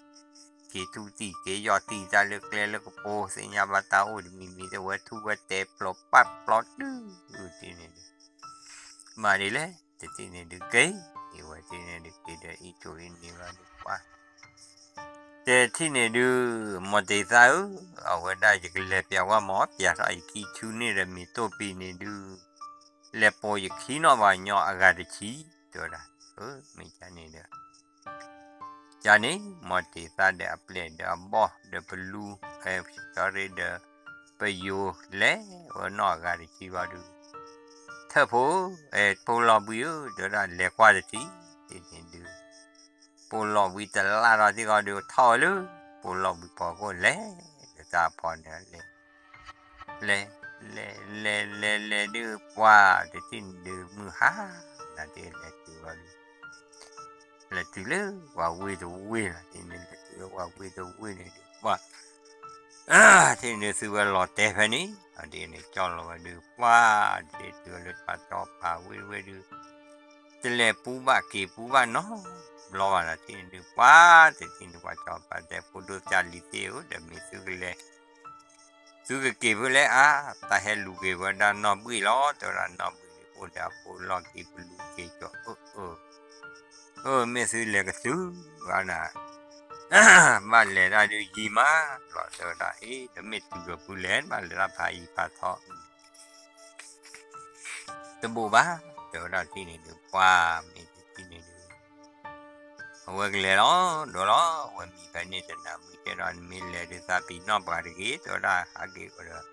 က့ၤထူၣ်တံၢ်က့ၤယီၢ်တံၢ်တၢ်လၢကျဲလၢကပိၤ သ့ၣ်ညါဘၣ်တၢ်အိၣ်တမံၤမံၤ တဲဝဲထူၣ်ဝဲတဲပျီၤပၢ်ပျီတုၤတံၢ်န့ၣ်ဒုး မၤဒ်လဲၣ် တထံၣ်န့ၣ်ဒုးက့ၤ အဝဲထံၣ်န့ၣ်ဒုးက့ၤဒီးအံးကၠိအံးန့ၣ်ဘျီဒုးပှၢ် တထံၣ်န့ၣ်ဒုး မီၢ်တ့ၤသၣ်ဧၢ အဝဲဒၣ်ယကလဲၤပျးဝဲမီၢ် ပျးထီၣ်ယခံဆူန့ၣ်ဒီးမ့ၢ်တိၢ်ပံၤန့ၣ်ဒုး လဲၤပိာ်ယခံနီၣ်ဘၣ်ညီအဂၤတဆံ တဲဝဲဒၣ် မ့ၢ်ကန့ၣ်ဒီး ကန့ၣ် မီၢ်တ့ၤသၣ်ဒီးအပျဲၢ်ဒီးအဘီၣ်ဒီးပလူ sorry ဒီး ပယိၤလဲၤဝဲနီၣ်အဂၤတဆံဘျီဒုး ထၢၣ်ဖိ ဖိလီၤဘှံးဧၢ တဲဝဲဒၣ်လဲၤကွၢ်တထံၣ် တထံၣ်န့ၣ်ဒုး ဖိလီၤဘှံးတလၢ်ထီၣ်သ့ၣ်ဃီဒုးထီၣ်ဝဲလၢ ဖိလီၤဘှံးဖီခိၣ်လဲၤဒီးတၢ်ဖီန့ၣ်လဲၤ လဲၤ လဲၤ လဲၤ လဲၤ လဲၤဒုးပှၢ် တထံၣ်န့ၣ်ဒုးမုၢ်ဟါ နၤတ့ၢ်လဲၤတုၤဘျီဒုး လဲၤတုၤလၢပှၤဝ့ၢ်တဝ့ၢ်လီၤ တထံၣ်န့ၣ်လဲၤတုၤလၢပှၤဝ့ၢ်တဝ့ၢ်န့ၣ်ဒုးပှၢ် တထံၣ်န့ၣ်ဒုးသုဝဲလီၤတဲာ်ဖဲန့ၣ် အဒ်န့ၣ်ကၠီလီၤဝဲဒုးပှၢ် တထံၣ်တုၤလၢပှၤစီၤပၤဝ့ၢ်ဝဲဒုး တလဲၤပူဘၣ်က့ၤပူဘၣ်နီတဘျီဘၣ်လီၤ တထံၣ်န့ၣ်ဒုးပှၢ် တထံၣ်န့ၣ်ပှၤစီၤပၤတဲ ဖိဒိၣ်တၢ်လံၤသ့ၣ်ဧၢ ဒီးမ့ၢ်သုကလဲၤ သုကက့ၤဖဲလဲၣ်အါ တၢ်ဟဲလူၤက့ၤဝဲဒၣ်နီၢ်ဘှံးလီၤ တဲဝဲဒၣ်နီၢ်ဘှံးန့ၣ်အိၣ်ဒီးအဖိလီၢ်ခံပလူၤက့ၤကၠီၤ အၢ အၢ မ့ၢ်သုလဲၤကသုဂၤနၤ ဘၣ်လဲၤတၢ်ဒုးယံၤမးလီၤ တဲဝဲဒၣ်အ့ ဒီးမ့ၢ်တုၤဒီးဖုလဲၣ် ဘၣ်လဲၤတၢ်ဖးယံၤဖးထီ တဘိးဘၣ် တဲဝဲဒၣ်တထံၣ်န့ၣ်ဒုးပှၢ် မ့ၢ်တထံၣ်န့ၣ်ဒုး အဝဲကလဲၤလီၤ ဒိးလီၤ အဝဲမံဖဲန့ၣ်တနၤမုၢ်ကဲဒီး နမ့ၢ်လဲၤဒုးသးပံၤနီၣ်ပှၤတဂ့ၤ တဲဝဲဒၣ် ဟးက့ၤဒီး ဟးက့ၤ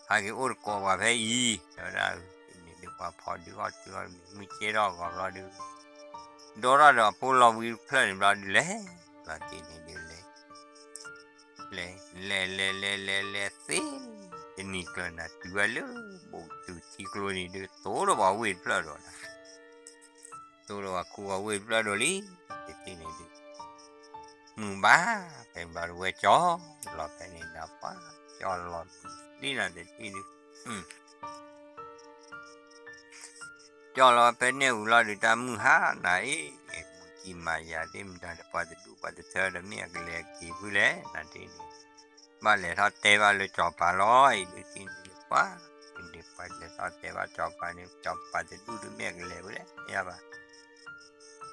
အိၣ်တကိးပှၤဖဲအံၤ တဲဝဲဒၣ် တထံၣ်န့ၣ်ဒုးပှၤဖီဒုးအီၣ်တုၤအီၣ်မ့ၢ်မုၢ်ကဲထီၣ်အဂီၢ်ဘျီဒုး ဒိးထီၣ်ဒီးအဖိလီၤဘှံးတဖျၢၣ်န့ၣ်ဘျီဒုးလဲၤ လီၤတထံၣ်န့ၣ်ဒုးလဲၤ လဲၤ လဲၤ လဲၤ လဲၤ လဲၤ လဲၤသ့ တနံၤကျၢၤနၤတုၤဝဲလၢ ဘူးတုၤထံကျိန့ၣ်ဒုး တိၢ်ဒီးပှၤဝ့ၢ်တဖျၢၣ်ဒီးနၤ တိၢ်ဒီးပှၤခူပှၤဝ့ၢ်တဖျၢၣ်ဒီးလံ တထံၣ်န့ၣ်ဒုး မုၢ်ဘၣ် ဖဲဘျီဒုးဝဲကၠီလီၤဖဲန့ၣ်နၤပှၢ် ကၠီလီၤလံနၤတထံၣ်ဒုး ကၠီလီၤဖဲန့ၣ်ဝံၤလီၤဒုးတၢ်မုၢ်ဟါနၤအံၤ မုၢ်ကံၢ်မၤယၤသ့ၣ်မတၤဒီးပှၤတဒူၣ်ပှၤတထၢဒီးမ့ၢ်အကလဲၤက့ၤဖုလဲၣ် နၤတထံၣ်န့ၣ် ဘၣ်လဲၤထီၣ်တဲဘၣ်လၢစီၤပၤလီၤအံၤဒုးတထံၣ်န့ၣ်ဒုးပှၢ် ဒုးပှၢ်လဲၤထီၣ်တဲဘၣ်စီၤပၤန့ၣ် စီၤပၤတဒူၣ်ဒုးမ့ၢ်အကလဲၤဖုလဲၣ် မ့ၢ်ယါဘၣ်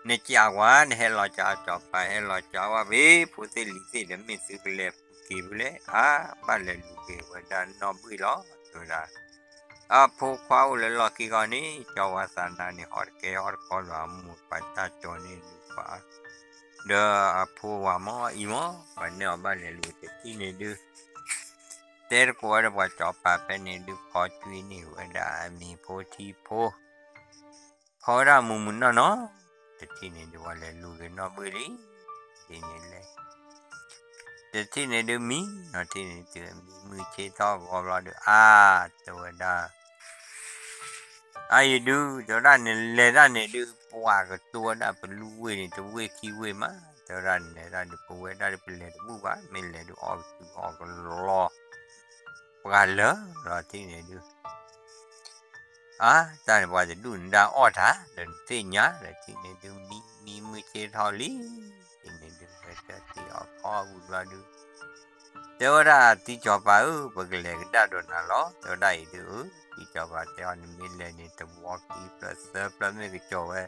နကးကွၢ် နဟဲလီၤကးစီၤပၤ ဟဲလီၤကးဝဲဖဲ ဖိသ့ၣ်လံၤသ့ၣ်ဒီးမ့ၢ်သုကလဲၤပူၤက့ၤဖုလဲၣ် အါ ဘၣ်လဲၤလူၤက့ၤဝဲဒၣ်နီၢ်ဘှံးလီၤ တဲဝဲဒၣ် အဖိခွါအိၣ်လၢလီၢ်ခံဂီၢ်န့ၣ် ကၠီဝါသးနါန့ၣ် ဟီၣ်တကဲဟီၣ်တကီလီၤ အမိၢ်ပှၤတၢ်ကၠီန့ၣ်ဒုးပှၢ် ဒီးအဖိဝၤမ့ၢ်အံၤမ့ၢ် ပှၤနဲၣ်အီၤဘၣ်လဲၤလူၤတထံၣ်န့ၣ်ဒုး တဲတကိးဝဲဒီးပှၤစီၤပၤဖဲန့ၣ်ဒုး ဖီကွံာ်န့ၢ်ဝဲဒၣ်အမံၤဖိထံဖိ ဖီဝဲဒၣ်မုၢ်မုၢ်နီၢ်နီၢ် တထံၣ်န့ၣ်ဒုးပှၤလဲၤလူၤက့ၤနီၢ်ဘှံးလံ ဒ်န့ၣ်လဲၣ် တထံၣ်န့ၣ်ဒုးမံ နီၢ်ထံၣ်န့ၣ်ဒုးမံမုၢ်ဆ့ထီၣ်ဂီၤဘျီဒုး အါ တဲဝဲဒၣ် အါယဒုး တဲဝဲဒၣ်နလဲၤတၢ်န့ၣ်ဒုး ပှၤကတိၤဝဲဒၣ်ပလူဝ့ၢ်န့ၣ် တဝ့ၢ်ခံဝ့ၢ်မး တဲဝဲဒၣ်နလဲၤတၢ်ဒုး ပဝဲဒၣ်ဒုးပလဲၤတဘူၣ်ဘၣ် မ့ၢ်လဲၤဒုးအီၣ်ကတုၤအီၣ်ကလီ ပှၤလၢာ်လီၤထံၣ်န့ၣ်ဒုး အါ တၢ်န့ၣ်ပှၤတဒူၣ်နဒၣ်အီၣ်တၢ် ဒီးနသ့ၣ်ညါလၢထံၣ်န့ၣ်ဒုး မံမံမုၢ်ဆ့ထီၣ်လံ ထံၣ်န့ၣ်ဒုး ဝဲတၢ်တ့ၢ်အီၣ်ခီဝံၤဘျီဒုး တဲဝဲဒၣ်တံၤစီၤပၤဧၢ ပကလဲၤကဒါဒီးနၤလီၤ တဲဝဲဒၣ်အံၤဒုး တံၤစီၤပၤတဲအီၤ နမ့ၢ်လဲၤန့ၣ် တဝီခံဖျၢၣ်သၢဖျၢၣ်မ့ၢ်ကစီၤဝဲ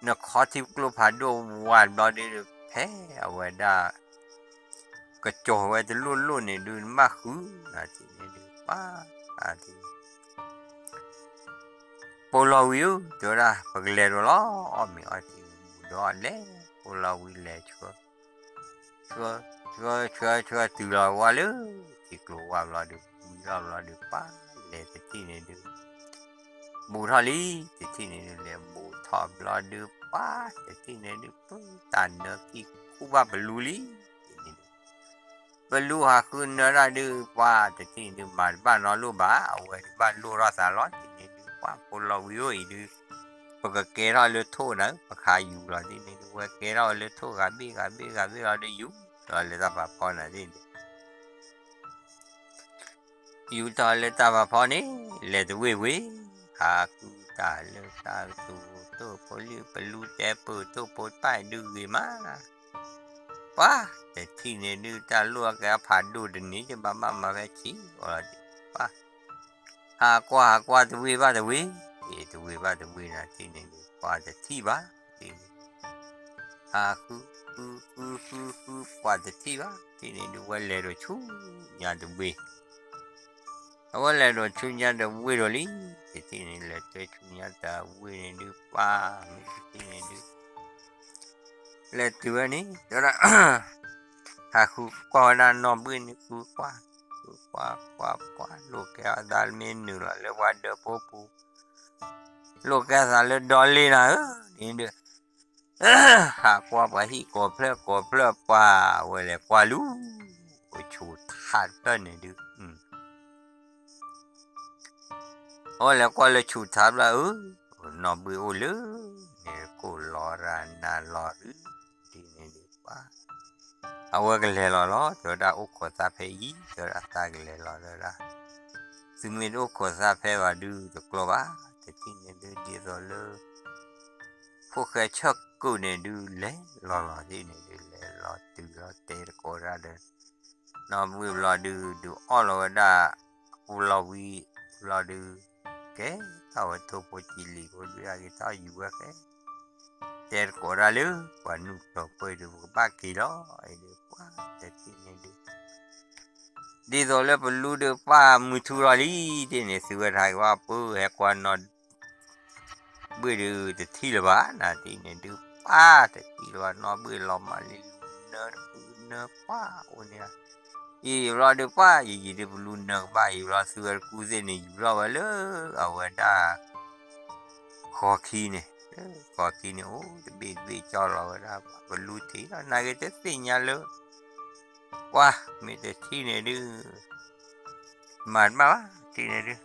နခီထံကျိဖးဒိၣ်ဝါဘျီဒုး ဖဲအဝဲဒၣ် ကစီၤဝဲတလိၣ်လိၣ်န့ၣ်ဒုး နဘၣ်ဃုနၤထံၣ်န့ၣ်ဒုး ပှၤ အထံၣ် ပိာ်လီၤဝံၤဧၢ တဲဝဲဒၣ် ပကလဲၤဒီးလီၤ အီၣ်မ့ၤအီထံ မူဒီးလဲၤ ပိာ်လီၤဝံၤလဲၤဆှၢ ဆှၢ ဆှၢ ဆှၢ တုၤလီၤဝဲလၢ ထံကျိဝါဘျီဒုး ဝံၤလီၤဘျီဒုး ပှၤ လဲၤတထံၣ်န့ၣ်ဒုး ဘူးထီၣ်လံ တထံၣ်န့ၣ်ဒုး လဲၤဘူးထီၣ်ဘျီဒုး ပှၤ တထံၣ်န့ၣ်ဒုး ပတၢ်နၢခံခူၣ်ဘၣ်ပလူလံ တထံၣ်န့ၣ်ဒုး ပလူဟးဃုနၢတၢ်ဒုး ပှၤ တထံၣ်န့ၣ်ဒုး မၤတဘၣ်နီတလိၣ်ဘၣ် အဝဲဒုးဘၣ်လိၣ်ထီၣ်သးလီၤ တထံၣ်န့ၣ်ဒုး ပှၤ ပိာ်လီၤဝံၤဧၢအံၤဒုး ပကကဲထီၣ်လၢထိၣ်နၤ ပခးယူၤလီၤ တထံၣ်န့ၣ်ဒုး ဝဲကဲထီၣ်ဝဲလၢထိၣ်ဂၤဘ့ၣ်ဂၤဘ့ၣ်ဂၤဘ့ၣ်လီၤဒုး ယူၤလီၤလၢတၢ်ဖးဖီနၤ တထံၣ်န့ၣ် ယူၤထီၣ်လၢတၢ်ဖးဖီန့ၣ် လဲၤတဝ့ၢ်ဝ့ၢ် ဟးဃုတၢ်လၢတၢ်ကတိၤ တိၢ်ဖိလံၣ်ပလူတဲပၢၢ် တိၢ်ဖိတၢ်ဒုးဂ့ၤမး ပှၤ တထံၣ်န့ၣ်ဒုး တၢ်လိၣ်အကဲအဖးဒိၣ်တန့ၢ် ယဘၣ်ဘၣ်မၤဖဲဆံးအီၤလီၤ ပှၤ ဟးကွၢ်ဟးကွၢ်တဝ့ၢ်ဘၣ်တဝ့ၢ် တဝ့ၢ်ဘၣ်တဝ့ၢ်နၤ တထံၣ်န့ၣ်ဒုး ပှၤတထံၣ်ဘၣ် တထံၣ်န့ၣ် ဟးဃု ဃု ဃု ဃု ဃု ပှၤတထံၣ်ဘၣ် တထံၣ်န့ၣ်ဒုး ဝဲလဲၤဒီးဆူညါတဝ့ၢ် အဝဲလဲၤဒီးဆူညါတဝ့ၢ်ဒီးလံ တထံၣ်န့ၣ် လဲၤတဲဆူညါတဝ့ၢ်န့ၣ်ဒုး ပှၤ မ့ၢ်တထံၣ်န့ၣ်ဒုး လဲၤတုၤဝဲန့ၣ် တဲဝဲဒၣ် ဟးဃုကွၢ်ဝဲဒၣ်နီၢ်ဘှ့ၣ်န့ၣ် ဃုကွၢ် ဃုကွၢ် ကွၢ် ကွၢ် လိာ်ကဲအသးမ့ၢ်နုာ်လီၤလၢပှၤဒၢးဖိပူၤ လိာ်ကဲအသးလၢဒီလ့နၤဧၢ န့ၣ်ဒုး ဟးကွၢ်ပှၤဟံၣ်ကိးဖျၢၣ်ကိးဖျၢၣ်ပှၤ အဝဲလဲၤကွၢ်လူၤ အိၣ်ဆူၣ်ထးတဖျၢၣ်န့ၣ်ဒုး အဝဲလဲၤကွၢ်လၢဆူၣ်ထးဖျၢၣ်ဧၢ, နီၢ်ဘှ့ၣ်အိၣ်လၢ န့ၣ်ကိၣ်လီၤရၤနၤလီၤရူ ဒ်န့ၣ်ဒုးပှၤ အဝဲကလဲၤလီၤလီၤ တဲဝဲဒၣ်အိၣ်ခိးသးဖဲအံၤ တဲဝဲဒၣ်သးကလဲၤလီၤတဲဝဲဒၣ်, သုမ့ၢ်တအိၣ်ခိးသးဖဲဘၣ်ဒုးတကျိၤဘၣ်, တထံၣ်န့ၣ်ဒုးဒ်သိးလၢ ဖိၣ်ဃဲဆၢၣ်ကိာ်န့ၣ်ဒုးလဲၤလီၤလီၤဒ်န့ၣ်ဒုး လဲၤလီၤတုၤလီၤတဲသကိးဒၣ်ဒီး နီၢ်ဘှ့ၣ်ဘျီဒုး ဒုးအီၣ်လီၤဝဲဒၣ် ပူလီၤဝံၤဘျီဒုး ကဲထီၣ်ဝဲထိၣ်ဖိကံလံၤဖိဒုး အဂ့ၤထီၣ်ယူၤဝဲဃဲ တဲသကိးဒၣ်လၢ ပှၤနုာ်ဖျိးပှဲၤဒုး ပကဘၣ်က့ၤလီၤအံၤဒုး ပှၤတထံၣ်န့ၣ်ဒုး ဒ်သိးလၢပလူဒုးပှၢ်မုၢ်ထူလီၤလံ တထံၣ်န့ၣ် သုဝဲတဟးက့ၤဘၣ် ပဟဲကွၢ်နီၢ် ဘှ့ၣ်ဒုးတထံၣ်လၢၤဘၣ် နၤတထံၣ်န့ၣ်ဒုးပှၢ်တထံၣ်လၢၤဘၣ် နီၢ်ဘှ့ၣ်လီၤမၢ်လံ လူနၢတဖုနၢပှၢ်အိၣ်န့ၣ် အံၤဘျီဒုးပှၢ်ယံာ်ယံာ်ဒုးပလူနၢကဘၣ်အံၤဘျီ သုဝဲတကူသ့ၣ်န့ၣ် ယူၤထီၣ်ဝဲလၢအဝဲဒၣ် ဃီခံန့ၣ် ဃီခံန့ၣ် အိၣ်တဘ့ၣ်တဘ့ၣ်ကၠီလီၤဝဲဒၣ် ပလူထံၣ်လီၤ နာ်က့တသ့ၣ်ညါလၢ ပှၤမ့ၢ်တထံၣ်န့ၣ်ဒုး မၤတဘၣ်ဘၣ် ထံၣ်န့ၣ်ဒုး တ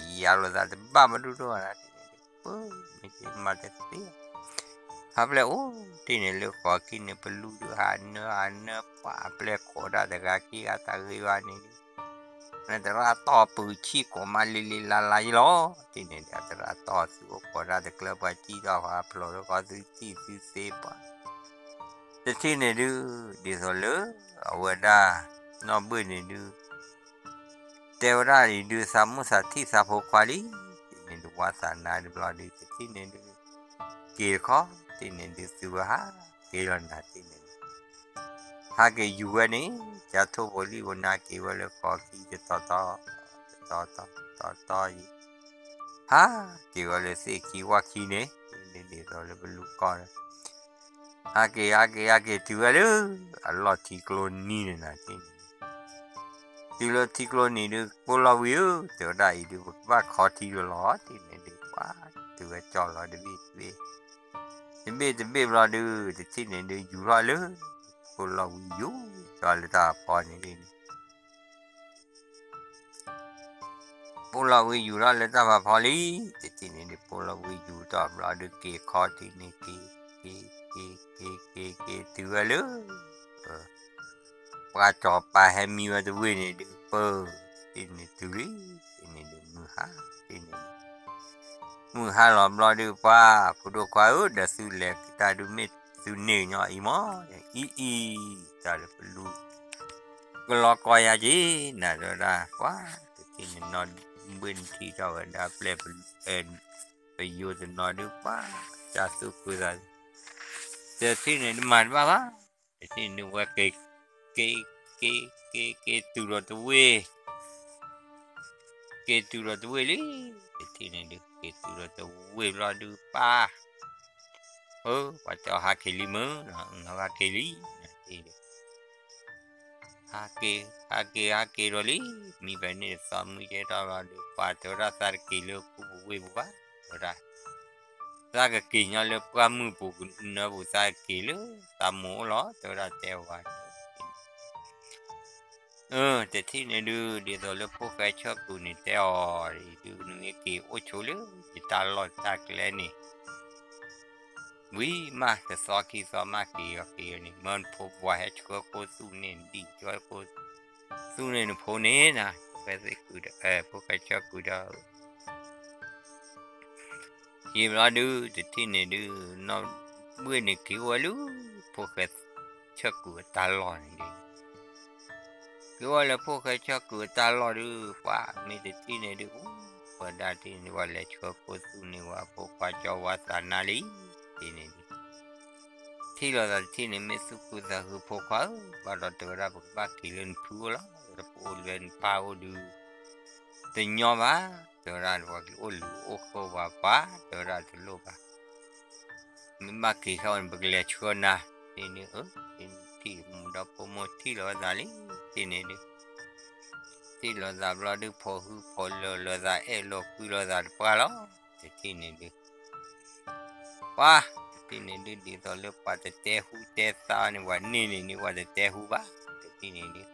ယာ်လိာ်သးတဘၣ်မဒိၣ်ဒိၣ်ဘၣ်နၤ ထံၣ်န့ၣ်ဒုး ပမ့ၢ်တမၤတသ့ ဖးပျဲၢ်အိၣ် ထံၣ်န့ၣ်လၢဃီခံန့ၣ် ပလူဒုးဟးနၢဟးနၢ ပှၤပျဲၢ်ခိးဒၣ်တဂၤခံဂၤတၢ်ဂ့ၤဘၣ်န့ၣ်ဒုး နတရၣ်တီၢ်ပုၢ်ဆံၣ်ကိးမးလံလံလါလါယလီၤ ထံၣ်န့ၣ်ဒုး အတရၣ်တီၢ်သုအိၣ်ခိးဒၣ်တကျၢၢ် ပှၤစံၣ်ထီၣ်ဖးဖျိးလၢဃီသုထံၣ်သုသ့ပှၤ တထံၣ်န့ၣ်ဒုး ဒ်သိးလၢ အဝဲဒၣ် နီၢ်ဘှ့ၣ်န့ၣ်ဒုး တဲဝဲဒၣ်အံၤဒုး သးမိၢ်သးထံၣ်သးဖိခွါလံ ထံၣ်န့ၣ်ဒုး ဝါသးနါဒုးဘျီဒုး တထံၣ်န့ၣ်ဒုး က့ၤတခီ ထံၣ်န့ၣ်ဒုး သုဝဲဟးက့ၤလီၤနၤ ထံၣ်န့ၣ်ဒုး ဟးက့ၤယူၤဝဲန့ၣ် ကထိၣ်ဖိလံၣ်ဖိနါက့ၤဝဲလၢဃီခံတတီၤတီၤ တတီၤတီၤ တတီၤတီၤအံၤ ဟးက့ၤဝဲလၢသ့ၣ်ခံဝၣ်ခံန့ၣ် ဒ်သိးလၢပလူကီၢ် ဟးက့ၤ ဟးက့ၤ ဟးက့ၤ တုၤဝဲလၢ အလီၢ်ထံကျိနံၤန့ၣ်နၤ ထံၣ်န့ၣ် တုၤလၢထံကျိနံၤဒုး ပိာ်လီၤဝံၤဧၢ တဲဝဲဒၣ်အံၤဒုး ပကဘၣ်ခီထံလီၤလီၤ ထံၣ်န့ၣ်ဒုး ပှၤ တုၤဝဲကၠီလီၤတဘ့ၣ်တဘ့ၣ် တဘ့ၣ်တဘ့ၣ်ဘျီဒုး တထံၣ်န့ၣ်ဒုး ယူၤထီၣ်လၢ ပိာ်လီၤဝံၤယူၤ ကၠီလၢတၢ်ဖီန့ၣ်ဒုး ပိာ်လီၤဝံၤယူၤထီၣ်လၢတၢ်ဖးဖီလံ တထံၣ်န့ၣ်ဒုး ပိာ်လီၤဝံၤယူၤထီၣ်ဘျီဒုး က့ၤခီထံန့ၣ်က့ၤ က့ၤ က့ၤ က့ၤ က့ၤ က့ၤ တုၤဝဲလၢ ပှၤစီၤပၤဟဲမံဝဲတဝ့ၢ်န့ၣ်ဒုး ပၢ တထံၣ်န့ၣ်တုၤလံ တထံၣ်န့ၣ်ဒုး မုၢ်ဟါ တထံၣ်န့ၣ် မုၢ်ဟါလီၤဘျီဒုး ပှၤ ဖိဒိၣ်ခွါဧၢ ဒီးသုလဲၤတၢ်ဒုးမ့ၢ်သုန့ၢ်ညီအံၤမး အံၤအံၤ တၢ်လၢပလူ ကလီကီယါက့ၤ နၤတဲဝဲဒၣ် ပှၤ တထံၣ်န့ၣ်နီၢ်ဘှ့ၣ်နထံၣ်ထီၣ်ဝဲဒၣ်ပျဲၢ် ပယိၤတနီၤဒုး ပှၤ တၢ်သူၣ်ခုသး တထံၣ်န့ၣ်တမၤတဘၣ်ဘၣ်, တထံၣ်န့ၣ်ဝဲက့ၤ က့ၤ က့ၤ က့ၤ က့ၤတုၤဒီးတဝ့ၢ် က့ၤတုၤဒီးတဝ့ၢ်လံ, တထံၣ်န့ၣ်ဒုး က့ၤတုၤဒီးတဝ့ၢ်ဘျီဒုးပၢ်, အၢ ပှၤတဲအီၤဟးက့ၤလံမုၢ်, ဟးက့ၤလံ, ဟးက့ၤ ဟးက့ၤ ဟးက့ၤဒီးလံ, မံဖဲန့ၣ်သီမုၢ်ကဲထီၣ်ဘျီဒုး ပှၤတဲဝဲဒၣ်သးတက့ၤလၢပူၤပဝ့ၢ်ပူၤဘၣ်, တဲဝဲဒၣ် သးကက့ၤညီလၢပှၢ်မုၢ်ပူၤကနၢပူၤ သးက့ၤလၢသးမိၢ်အိၣ်လီၤ, တဲဝဲဒၣ်တဲဝဲ အၢ တထံၣ်န့ၣ်ဒုး ဒ်သိးလၢဖိၣ်ဃဲဆၢၣ်ကုာ်န့ၣ်တဲအီၤဒုး နမ့ၢ်က့ၤအိၣ်ဆိလၢယတၢ်လီၢ်တၢ်ကျဲန့ၣ် ဝံၤမးတသီခံသီမးက့ၤအီၤက့ၤအီၤန့ၣ် မၢနဖိပှၤဟဲဆှၢကိၢ်သူၣ်န့ၣ် ဒံးဆှၢကိၢ်သူၣ်န့ၣ်နဖိန့ၣ်နၤ, ဖိၣ်ဃဲဆၢၣ်ကုာ်ဒီး ဖိၣ်ဃဲဆၢၣ်ကုာ်ဒီး ယံာ်ဘျီဒုး တထံၣ်န့ၣ်ဒုး နီၢ်ဘှ့ၣ်န့ၣ်က့ၤအိၣ်ဝဲလၢ ဖိၣ်ဃဲဆၢၣ်ကုာ်အတၢ်လီၢ်န့ၣ်ဒုး က့ၤအိၣ်လၢဖိၣ်ဃဲဆၢၣ်ကုာ်အတၢ်လီၢ်ဒုး ပှၤမ့ၢ်တထံၣ်န့ၣ်ဒုး အိၣ်ဝဲဒၣ်တထံၣ်န့ၣ် ပှၤလဲၤဆှၢကိၢ်သူၣ်န့ၢ်ဝဲအဖိခွါကၠီဝါသးနါလံ, တထံၣ်န့ၣ်ဒုး ထံၣ်လိာ်သးတထံၣ်န့ၣ် မ့ၢ်သူၣ်ခုသးခုဖိခွါဧၢ, ဘၣ်ဒီးတဲဝဲဒၣ် ပကဘၣ်က့ၤလၢနဖုအိၣ်လီၤ, ပအိၣ်လၢနပၢ်အိၣ်ဒုး တညီဘၣ်, တဲဝဲဒၣ် ပှၤက့ၤအိၣ်လူၤအိၣ်ဃၢပှၤပှၤ တဲဝဲဒၣ်တလိၣ်ဘၣ်, မ့ၢ်ဘၣ်က့ၤခဲအံၤန့ၣ် ပကလဲၤဆှၢနၤ, တထံၣ်န့ၣ် အၢ ထံၣ်မိၢ်ဒီဖိမိၢ်ထံၣ်လိာ်သးလံ, တထံၣ်န့ၣ်ဒုး ထံၣ်လိာ်သးဘျီဒုး ဖိးဟုဖိးလၢာ်လိာ်သး အဲၣ်လိာ်ကွံလိာ်သးတပှၢ်လီၤ, တထံၣ်န့ၣ်ဒုး ပှၤ တထံၣ်န့ၣ်ဒုး ဒ်သိးလၢပှၤတတဲဟူတဲသါန့ၣ် ပှၤန့ၢ်န့ၣ်န့ၣ် ပှၤတတဲဟူဘၣ်, တထံၣ်န့ၣ်ဒုး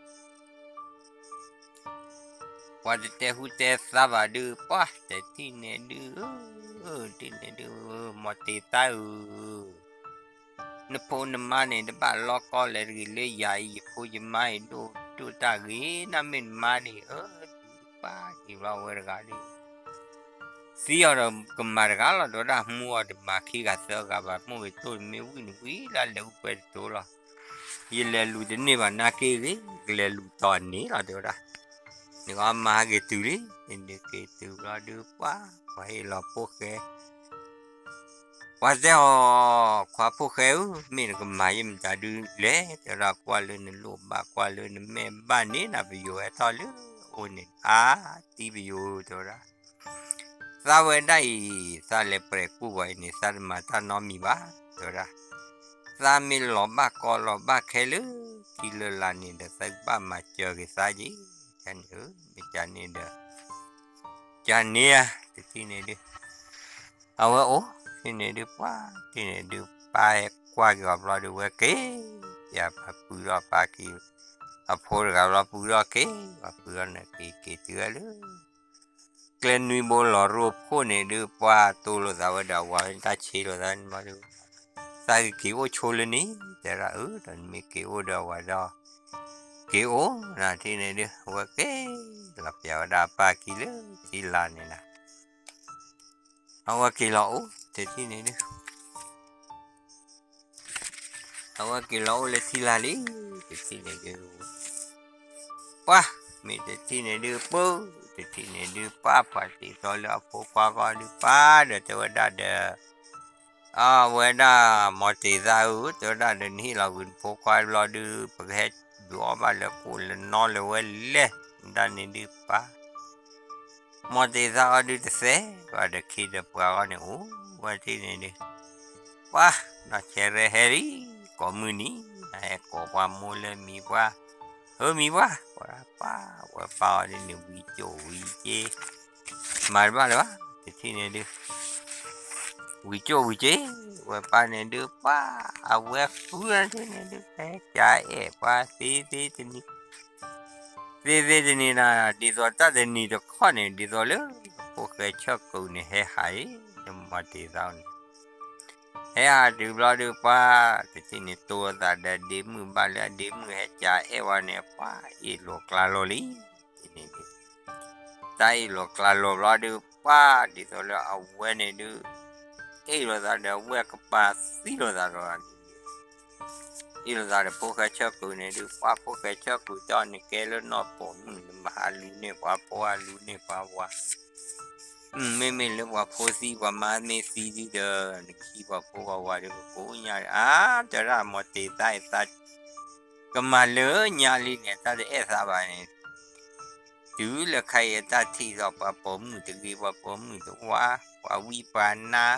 ပှၤတတဲဟူတဲသါဘၣ်ဒုး ပှၤတထံၣ်န့ၣ်ဒုး တထံၣ်န့ၣ်ဒုး မိၢ်တ့ၢ်သါဧၢ, နဖိနမါန့ၣ် တဘၣ်လီကီလဲၤတဂ့ၤလၢယၤအံၤ ယဖိယမါအံၤ ဒိၣ်ဒိၣ်တၢ်ဂ့ၤ နမ့ၢ်နမါန့ၣ် အၢ ပၢ်က့ၤဘျီဝဲတဂၤဒုး သံအီၤဒီးကမၤတဂၤလီၤ တဲဝဲဒၣ် မူအီၤတမၤခံဂၤသၢဂၤဘၣ် မိၢ်ဂ့ၤတိၢ်တမ့ၢ်ဝံၣ်န့ၣ်ဝံၣ်လၢလဲၤအူကွဲတတိၤလီၤ, ယလဲၤလူၤတန့ၢ်ဘၣ်နာ်က့ဂ့ၤ ကလဲၤလူၤတီၤန့ၣ်လီၤ တဲဝဲဒၣ်, နကမၤဟးက့ၤတုၤလံ, နက့ၤတုၤဘျီဒုး ပှၤ ပှၤဟ့ၣ်လီၤဖိၣ်ဃဲ ပှၤတဲအီၤ ခွါဖိၣ်ဃဲဧၢ မ့ၢ်နကမၤယဲၢ်မတၤဒုးလဲၣ်, တဲဝဲဒၣ် ကွၢ်လၢနလိၣ်ဘၣ် ကွၢ်လၢနမဲာ်ဘၣ်န့ၣ် နပယိၤဟဲထီၣ်လၢအိၣ်န့ၣ် အါ တံၤပယိၤ တဲဝဲဒၣ်, သးဝဲဒၣ်အံၤ သးလဲၤပှဲၤကူၣ်ပှၤအံၤန့ၣ် သးတမၤတၢ်နီတမံၤဘၣ် တဲဝဲဒၣ်, သးမ့ၢ်လီၤဘၣ်ကီလီၤဘၣ်ခဲလၢ ထံလၢလာ်န့ၣ်ဒီး သးကဘၣ်မၤစၢၤက့ၤသးက့ၤ, ကန့ၣ်ဧၢ မ့ၢ်ကန့ၣ်ဒီး ကန့ၣ်ဧါ တထံၣ်န့ၣ်ဒုး အဝဲအိၣ် ထံၣ်န့ၣ်ဒုး ပှၤ ထံၣ်န့ၣ်ဒုး ပၢ်ဟဲကွၢ်က့ၤအီၤဘျီဒုး ဝဲက့ၤ ယပၢ်ပုၢ်ထီၣ်ပၢ်က့ၤ အဖိတဂၤဘျီပုၢ်ထီၣ်က့ၤ ပှၤပုၢ်ထီၣ်န့ၣ်က့ၤက့ၤတုၤဝဲလၢ ကျဲနွံဘိလီၤရိဖှိၣ်န့ၣ်ဒုး ပှၤတိၢ်လိာ်သးဝဲဒီး အဝၤဝဲတၢ်ဆ့လိာ်သးန့ၣ်ဘျီဒုး သးကက့ၤအိၣ်ဆိလၢန့ၣ် တဲဒၣ်အၢ ဒီးနမ့ၢ်က့ၤအိၣ်ဒီးအဝၤဒီး က့ၤအိၣ်နၤ ထံၣ်န့ၣ်ဒုး အဝဲက့ၤလီၤပျးဝဲဒၣ်အပၢ်ခံလၢထံလာ်န့ၣ်နၤ အဝဲက့ၤလီၤအိၣ် တထံၣ်န့ၣ်ဒုး အဝဲက့ၤလီၤအိၣ်လၢထံလာ်လံ တထံၣ်န့ၣ်ဒုး ပှၤ မ့ၢ်တထံၣ်န့ၣ်ဒုး ပၢ တထံၣ်န့ၣ်ဒုး ပှၤ ပှၤတ့ၢ်သီလၢအဖိခွါဘျီဒုး ပၢ်ဒီးတဲဝဲဒၣ်ဒီး အဝဲဒၣ် မီၤတ့ၤသၣ်ဧၢ တဲဝဲဒၣ်ဒီး နဟ့ၣ်လီၤကွံာ်နဖိခွါဘျီဒုး ပကဟဲဒုးအီၣ်ဘၣ်လၢကိၣ်လၢနီလၢၤဝဲလဲၣ် ဒၣ်န့ၣ်ဒုးပၢ် မီၤတ့ၤသၣ်အီၤဒုးတသ့ဘၣ်ဒီး ခ့ဒီးပှၤဂီၢ်န့ၣ် အိၣ်ဝဲထံၣ်န့ၣ်ဒုး ပှၤ နီၢ်ဆဲရဲဟဲလံ ကိးမုၢ်နံၤ ဟဲကိးပှၤမိၢ်လၢမံၤပှၢ် ဧၢမံၤပှၢ် ပှၤ ပၢ် ဝဲပၢ်အီၤဒုးန့ၣ် ဝံၤကၠိၣ်ဝံၤက့ မၤတဘၣ်လၢၤဘၣ် တထံၣ်န့ၣ်ဒုး ဝံၤကၠိၣ်ဝံၤက့ ဝဲပၢ်န့ၣ်ဒုး ပှၤ အဝဲဃုထံၣ်န့ၣ်ဒုး ဟဲကအဲၣ်ပှၤသ့သ့တနံၤ သ့သ့တနံၤနၤ ဒ်သိးတၢ်တနံၤတခီန့ၣ် ဒ်သိးလၢ ဖိၣ်ဃဲဆၢၣ်ကိာ်န့ၣ် ဟဲဟးအံၤ မီၤတ့ၤသၣ်န့ၣ် ဟဲဟးတုၤဘျီဒုး ပှၤ တထံၣ်န့ၣ် တိၢ်သးဒီးဒ့မုၣ်ဘၣ်လၢအဒ့မုၣ်ဟဲကအဲၣ်ဝဲန့ၣ် ပှၤအ့ၣ်လိာ်ကျါလိာ်လံ တထံၣ်န့ၣ်ဒုး တၢ်အ့ၣ်လိာ်ကျါလိာ်ဘျီဒုး ပှၤ ဒ်သိးလၢအဝဲန့ၣ်ဒုး အ့ၣ်လိာ်သးဒီးအဝဲၢ်ကပၤသံလိာ်သးဒီး အ့ၣ်လိာ်သးဒီးဖိၣ်ဃဲဆၢၣ်ကိာ်န့ၣ်ဒုး ပှၤ ဖိၣ်ဃဲဆၢၣ်ကိာ်တၢ်န့ၣ်ကဲလၢနီၢ်ပိာ်မုၣ် နမၤဟးလူန့ၢ်ပှၤဖိဟးလူန့ၢ်ပှၤဝၤ မ့မ့ၢ်လၢပှၤဖိသံ ပှၤမါမ့ၢ်သံဒုဒီး နခံပှၤဖိပှၤဝၤဒီး ပကိးညါ, အါ တဲဝဲဒၣ် မိၢ်တ့ၢ်သါအံၤ သး ကမၤလၢညါလံန့ၣ် တၢ်တအဲၣ်သးဘၣ်န့ၣ်, တုၤလၢခဲအံၤအတၢ်ထံၣ်ဒီး ပှၤပိာ်မုၣ်တဂ့ၤ ပှၤပိာ်မုၣ်တဝါ ပှၤဝံပှၤနါ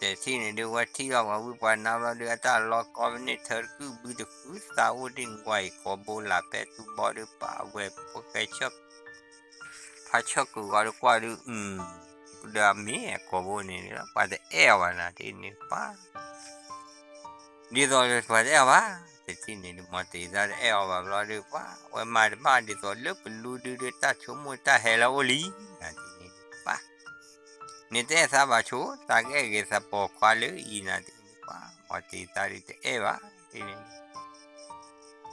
တထံၣ်န့ၣ်ဒုး ဝဲထံၣ်ဒီးပှၤဝံပှၤနါဘျီဒုး အတၢ်လီၤကီမ့ၢ်န့ၢ်ထၢတကုၢ်ဘုတကုၢ် သးအိၣ်တ့ၢ်နကွၢ်အံၤ ကိာ်ဘိလၢဖဲသူဘီဒုး ပာ်ဝဲဖိဃဲဆၢၣ် ဖးဆၢၣ်ကုာ်ဂီၤတကွၢ်ဒုး ဒီးအမ့ၢ်အကိာ်ဘိန့ၣ် ပှၤတအဲၣ်အီၤဘၣ်နၤတထံၣ်န့ၣ် ပှၤ ဒ်သိးပှၤတအဲၣ်အီၤဘၣ် တထံၣ်န့ၣ်ဒုး မိၢ်တ့ၢ်သါတအဲၣ်အီၤဘၣ်ဘျီဒုး ပှၤ ဝဲမၤတဘၣ်ဒ်သိးလၢပလူဒုးဒီး တၢ်ဆိကမိၣ်တၢ်ဟဲလၢအအိၣ်လံ နၤတထံၣ်န့ၣ်ဒုး ပှၤ နတအဲၣ်သးဘၣ်ဆိ သးကအဲၣ်ဂ့ၤသးပိာ်ခွါလၢအံၤနၤတထံၣ်န့ၣ် ပှၤ မိၢ်တ့ၢ်သါဒုးတအဲၣ်ဘၣ် တထံၣ်န့ၣ်ဒုး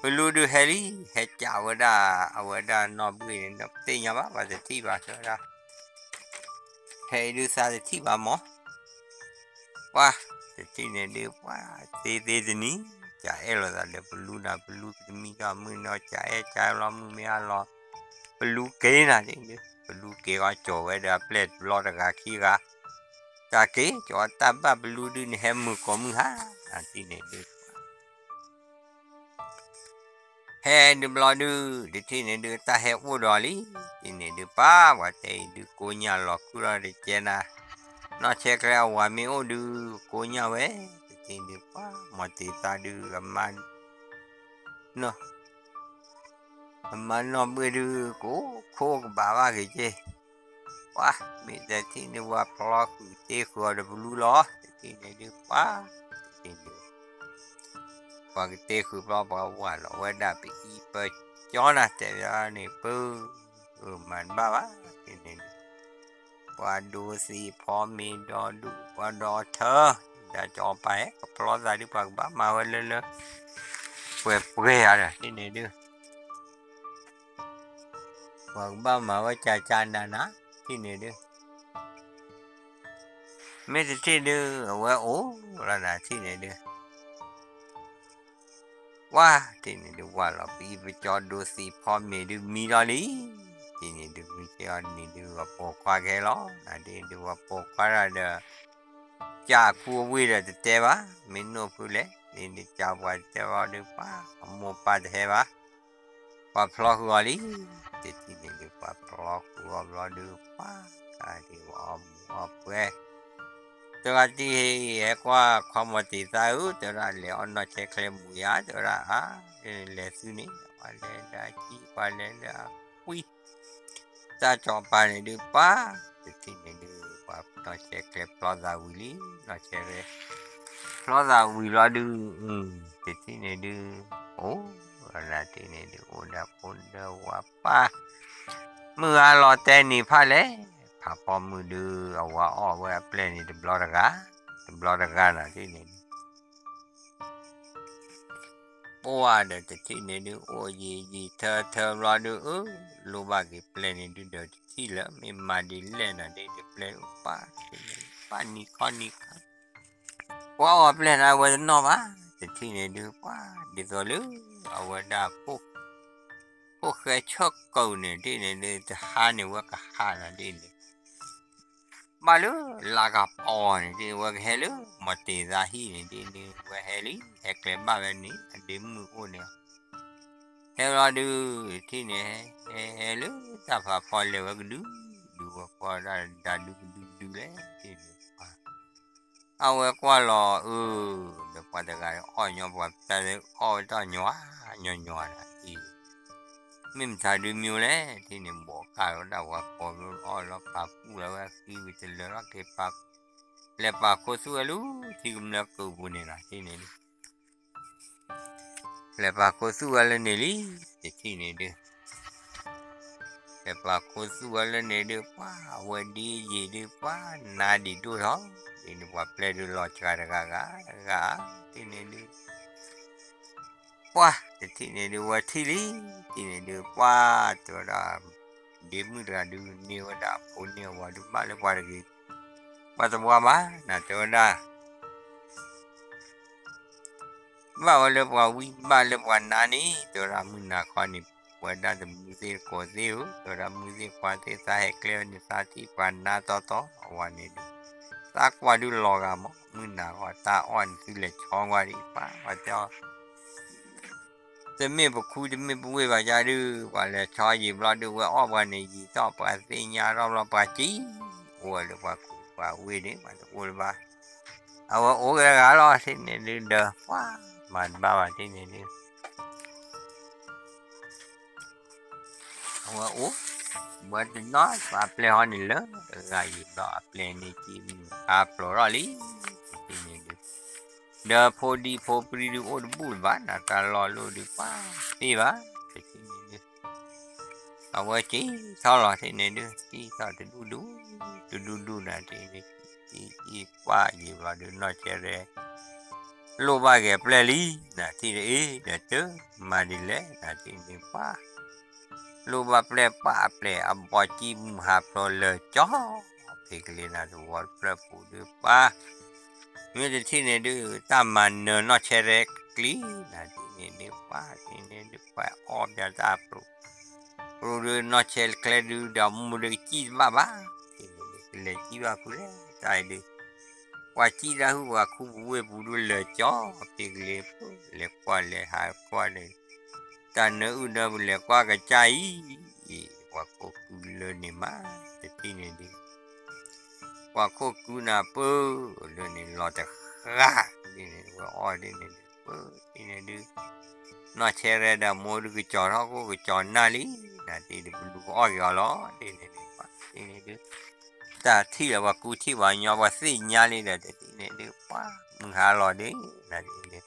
ပလူဒုးဟဲလံ ဟဲကးဝဲဒၣ် အဝဲဒၣ်နီၢ်ဘှ့ၣ်န့ၣ် ပသ့ၣ်ညါဘၣ် ပှၤတထံၣ်ဘၣ်တဲဝဲဒၣ် ဟဲအံၤဒုးသးတထံၣ်ဘၣ်မး ပှၤ တထံၣ်န့ၣ်ဒုး ပှၤ သ့သ့တနံၤ ကအဲၣ်လိာ်သးဒီးပလူနၤ ပလူကတမံၤကမုၢ်နီၤ ကအဲၣ်ကအဲၣ်လီၤမုၢ်မ့ၢ်အါလီၤ ပလူက့ၤနၤဒ်န့ၣ်ဒုး ပလူက့ၤအီၤကၠီၤဝဲဒီးအပျဲၢ်တဘျီတဂၤခံဂၤ တၢ်က့ၤကၠီၤတၢ်ဘၣ်ပလူဒုး နဟဲမုာ်ကိးမုၢ်ဟါ နၤတထံၣ်န့ၣ်ဒုး ဟဲဒုးဘျီဒုး တထံၣ်န့ၣ်ဒုး တၢ်ဟဲအိၣ်ဒီးလံ တထံၣ်န့ၣ်ဒုး ပၢ် ပှၤတဲအံၤဒုး ကိးညၣ်လီၤခုၣ်ထီၣ်တကဲနၤ နီၢ်ဆဲကျဲအဝၤမ့ၢ်အိၣ်ဒုး ကိးညၣ်ဝဲ တထံၣ်န့ၣ်ဒုး ပှၤ မိၢ်တ့ၢ်သါဒုး အမါ အမါနီၢ်ဘှ့ၣ်ဒုး ကအိၣ်ခိၣ်ကဘၣ်ဘၣ်ဂ့ၤက့ၢ် ပှၤ မ့ၢ်တထံၣ်န့ၣ် ပှၤဖျီဃုာ်တ့ဃုာ်အီၤဒီးပလူလီၤ တထံၣ်န့ၣ်ဒုး ပှၤ တထံၣ်န့ၣ် ပှၤကတ့ဃုာ်ဘျီ ပှၤဝၢ်လီၤဝဲဒၣ်ပအံၤပကၠီနၤ တဲဝဲန့ၣ် ပၢ် မၤတဘၣ်ဘၣ် တထံၣ်န့ၣ်ဒုး ပှၤဒိသံးဖီမ့ၤဒီဒူၣ် ပှၤဒီးထၢ ဒ်ကၠီၤပၤဟဲကဖျီသးဒုး ပှၤကဘၣ်မၤဝဲလၢလၢ ပှဲၤပှဲၤဧါဒီး တထံၣ်န့ၣ်ဒုး ပှၤကဘၣ်မၤဝဲကၢ်ကၢ်နးနး တထံၣ်န့ၣ်ဒုး မ့ၢ်တထံၣ်ဒုး အဝဲအိၣ်လီၤနၤ တထံၣ်န့ၣ်ဒုး ပှၤ တထံၣ်န့ၣ်ဒုး ဝၢ်လီၤပအံၤပကၠီဒိသံးဖီမ့ၤဒုးမံလီၤလံ တထံၣ်န့ၣ်ဒုး မံကဲအီၤန့ၣ်ဒုး ပှၤပိာ်ခွါကဟဲလီၤ နၤတထံၣ်န့ၣ်ဒုး ပှၤပိာ်ခွါတၢ်ဒီး ကၢ်အကူအဝ့ၢ်ဒီးတတဲဘၣ် မ့ၢ်နိၣ်ဖုလဲၣ် တထံၣ်န့ၣ်ဒုး ကၢ်ပှၤတတဲဘၣ်ဒုး ပှၤ အမိၢ်ပၢ်တဟဲဘၣ် ပှၤဖျီဃုာ်အီၤလံ တထံၣ်န့ၣ်ဒုး ပှၤဖျီဃုာ်အီၤဘျီဒုး ပှၤ တၢ်ဒုးအီၣ်မူးအီၣ်ပွဲ တဂၤတံၢ်ဟဲကွၢ်ခွါမိၢ်တ့ၢ်သါဧၢ တဲဝဲဒၣ် လဲၤအီၣ်နီၢ်ဆဲးကျဲမူးယါ တဲဝဲဒၣ် အါ လဲၤသုန့ၣ် ပှၤလဲၤလၢအကံ ပှၤလဲၤလၢအကွံ တၢ်ကၠီၤပၤန့ၣ်ဒုး ပှၤ တထံၣ်န့ၣ်ဒုး ပှၤနီၢ်ဆဲးကျဲဖျီသးဝံၤလံ နီၢ်ဆဲးကျဲ ဖျီသးဝံၤလီၤဒုး တထံၣ်န့ၣ်ဒုး အိၣ် နၤတထံၣ်န့ၣ်ဒုး အိၣ်ဒီးဖိဒီးဝၤပၢ် မုၢ်ဂၤလီၤတဲာ်နံၤဖးလဲၣ် ဖးဖီမုၢ်ဒုး အဝၤအီၣ်ဝဲအပျဲၢ်န့ၣ်တဘျီတဂၤ တဘျီတဂၤနၤတထံၣ်န့ၣ်ဒုး ပှၤဒီးတထံၣ်န့ၣ်ဒုး အိၣ်ယံာ်ယံာ်ထၢထၢဘျီဒုး အၢ လိၣ်ဘၣ်က့ၤပျဲၢ်န့ၣ်ဒုးဒီးတထံၣ်လၢ မ့ၢ်မၤဒ်လဲၣ်နၤဒ်ဒီးပျဲၢ်ဒုး ပှၤတထံၣ်န့ၣ် ပှၤနံၤခီနံၤခါ ပှၤအီၣ်ပျဲၢ်နၤဝဲတနီၣ်ဘၣ် တထံၣ်န့ၣ်ဒုး ပှၤ ဒ်သိးလၢ အဝဲဒၣ် ဖိဃဲဆၢၣ်ကုာ်န့ၣ် တထံၣ်န့ၣ်ဒုး တဟါန့ၣ်ဝဲကဟးနၤဒ်န့ၣ် ဘၣ်လၢလါကပီၤန့ၣ် ဒ်ဝဲကဟဲလၢ မိၢ်တ့ၢ်သါဟံၣ်န့ၣ် ဒ်န့ၣ်ဝဲဟဲလံ ဟဲကျဲဘၣ်ဝဲန့ၣ် အဒ့မုၣ်အိၣ်န့ၣ် ဟဲလီၤဒုး တထံၣ်န့ၣ် ဟဲ ဟဲလၢတၢ်ဖးဖီလဲၤဝဲကဒု ဒုးဝဲကွၢ်ဒၣ်ဒုကဒုကဒုလဲၣ် တထံၣ်န့ၣ် အဝဲကွၢ်လီၤအၢ ဒီးပှၤတဂၤအီၣ်ညီ ပှၤတၢ်အီၣ်ဝဲတၢ်ညီ ညီညီနၤအံၤ မ့ၢ်မတၤဒုးမံလဲၣ် တထံၣ်န့ၣ် ဘိးကၢ်လီၤဒၣ်ပှၤကိးဘျီအီၣ်လီၤပာ်ပူၣ်လီၤဝဲအဃံဝံၤတလၢာ်လီၤက့ၤပာ် လဲၤပာ်ခူသူၣ်ဝဲလၢ ထံကမျၢၢ်ကုာ်ပူၤန့ၣ်လီၤ တထံၣ်န့ၣ်ဒုး လဲၤပာ်ခူသူၣ်ဝဲလၢန့ၣ်လံ တထံၣ်န့ၣ်ဒုး လဲၤပာ်ခူသူၣ်ဝဲလၢန့ၣ်ဒုး ပှၤ အဝဲဒ်ယံာ်ဒုး ပှၤနါဒံးဒိၣ်ထီၣ် ဒ်န့ၣ်ပှၤပျဲၢ်ဒုးလီၤစှၤတဂၤဂၤတဂၤ တထံၣ်န့ၣ်ဒုး ပှၤ တထံၣ်န့ၣ်ဒုး ဝဲထံၣ်လံ တထံၣ်န့ၣ်ဒုး ပှၤ တဲဝဲဒၣ် ဒ့မုၣ်တဂၤဒုး န့ၢ်ဝဲဒၣ်ဖိန့ၢ်ဝၤဒုး ဘၣ်လၢပှၤတဂ့ၤ ပှၤတဝါဘၣ် နတဲဝဲဒၣ် ဘၣ်ဝဲလၢပှၤဝံ ဘၣ်လၢပှၤနါန့ၣ် တဲဝဲဒၣ်မုၢ်နၤခီန့ၣ် ပဝဲဒၣ်တမုၢ်သ့ၣ်တကိးသ့ၣ်ဧၢ, တဲဝဲဒၣ်မုၢ်သ့ၣ်ခွါသ့ၣ် သးဟဲကျဲန့ၣ် သးထံၣ်ပှၤနါတီတီအဝဲန့ၣ်ဒီး သးကွၢ်ဒုးလီၤဂာ်မး မုၢ်နၤဂီၢ် တၢ်အီၣ်န့ၣ်သုလဲၤဆီကွၢ်ဒံးပၢ် ပှၤတဲအီၤ တမ့ၢ်ပခူတမ့ၢ်ပဝ့ၢ်ဘၣ်ယါဒုး ပှၤလဲၤဆီယံာ်ဘျီဒုး ဝဲအီၣ်ပှၤန့ၣ် ယံာ်ထီၣ်ပှၤသ့ၣ်ညါထီၣ်ဘျီ ပှၤစံးအိၣ်ဝဲလၢပှၤခူပှၤဝ့ၢ်န့ၣ် ပှၤတအိၣ်လၢၤဘၣ်. အဝဲအိၣ်ကဲဂၤလီၤ ထံၣ်န့ၣ်ဒုး ဒီးပှၤမၤတဘၣ်ဘၣ် ထံၣ်န့ၣ်ဒုး အဝဲအိၣ် ဝဲတနီၤ ပှၤပျဲၢ်ဟီန့ၣ်လၢ ဂၤယံာ်ဘျီ အပျဲၢ်န့ၣ်က့ၤမုၢ်ဟါပျီထီၣ်လံ ထံၣ်န့ၣ်ဒုး ဒီးဖိဒံဖိပြံဒုး အိၣ်တဘူၣ်လၢၤဘၣ် နတၢ်လီၢ်လိၣ်ဒုး ပှၤသ့ၣ်ဘၣ် ထံၣ်န့ၣ်ဒုး အဝဲက့ၤထီၣ်လီၤ ထံၣ်န့ၣ်ဒုး က့ၤထီၣ်တဒူၣ်ဒူၣ် တဒူၣ်ဒူၣ်နၤ ထံၣ်န့ၣ် က့ၤကွၢ်ယံာ်ဘျီဒုး နီၢ်ဆဲရဲ လိၣ်ဘၣ်က့ၤအပျဲၢ်လံ နၤ ထံၣ်န့ၣ်အ့ၣ် ဒီးတမၤဒ်လဲၣ် နၤ ထံၣ်န့ၣ်ပှၤ လိၣ်ဘၣ်ပျဲၢ်ပှၢ်အပျဲၢ် အဘီကံၢ်မုၢ်ဟါပျီလၢာ်ကၠီ ဖံးကလ့နၤ သဝီတဖျၢၣ်ပူၤဒုးပှၤ မ့ၢ်တထံၣ်န့ၣ်ဒုး တၢ်မၤနၢၤနီၢ်ဆဲရဲကျံ နၤ ထံၣ်န့ၣ်ဒုးပှၤ ထံၣ်န့ၣ်ဒုးပှၤအီၣ်ပၠးတၢ်ပျိ ပျိဒုးနီၢ်ဆဲရဲကျဲဒုး ဒီးမိၢ်ဒုးကစံၣ်တဘၣ်ဘၣ် ထံၣ်န့ၣ်ဒုး ကလဲၤစံၣ်ဘၣ်ဖုလဲၣ် တၢ်အံၤဒုး ပှၤစံၣ်တၢ်ဟုၣ်ပှၤခူပဝ့ၢ်ပူၤဒုးလၢာ်ကၠီ ဖံးကလ့ လဲၤကွၢ်လဲၤဟးကွၢ်န့ၣ် တၢ်နၢအုၣ်နၢပလဲၤကွၢ်ကစၢ်အံၤ ပှၤခိၣ်ကုလၢန့ၣ်မး တထံၣ်န့ၣ်ဒုး ပှၤခိၣ်ကုနၤပၢၢ်လၢန့ၣ် လီၤတဃၣ် ဒ်န့ၣ် ဝဲအီၣ်ဒ်န့ၣ်ဒုး ပၢၢ်ဒ်န့ၣ်ဒုး နီၢ်ဆဲရဲဒီးမိၢ်ဒုးကစီၤထီၣ်ခိၣ်ကစီၤနၢ်လံ နၤ ထံၣ်ဒုး ပလူကအီၣ်က့ၤအီၤလီၤ ဒ်န့ၣ်ဒုး ဒ်န့ၣ်ဒုး တၢ်ထံၣ်လၢပှၤကူထံၣ်ပှၤညီ ပှၤသ့ၣ်ညါလံဒီး တထံၣ်န့ၣ်ဒုး ပှၤမုၢ်ဟါလီၤဒ် နၤ ဒ်န့ၣ်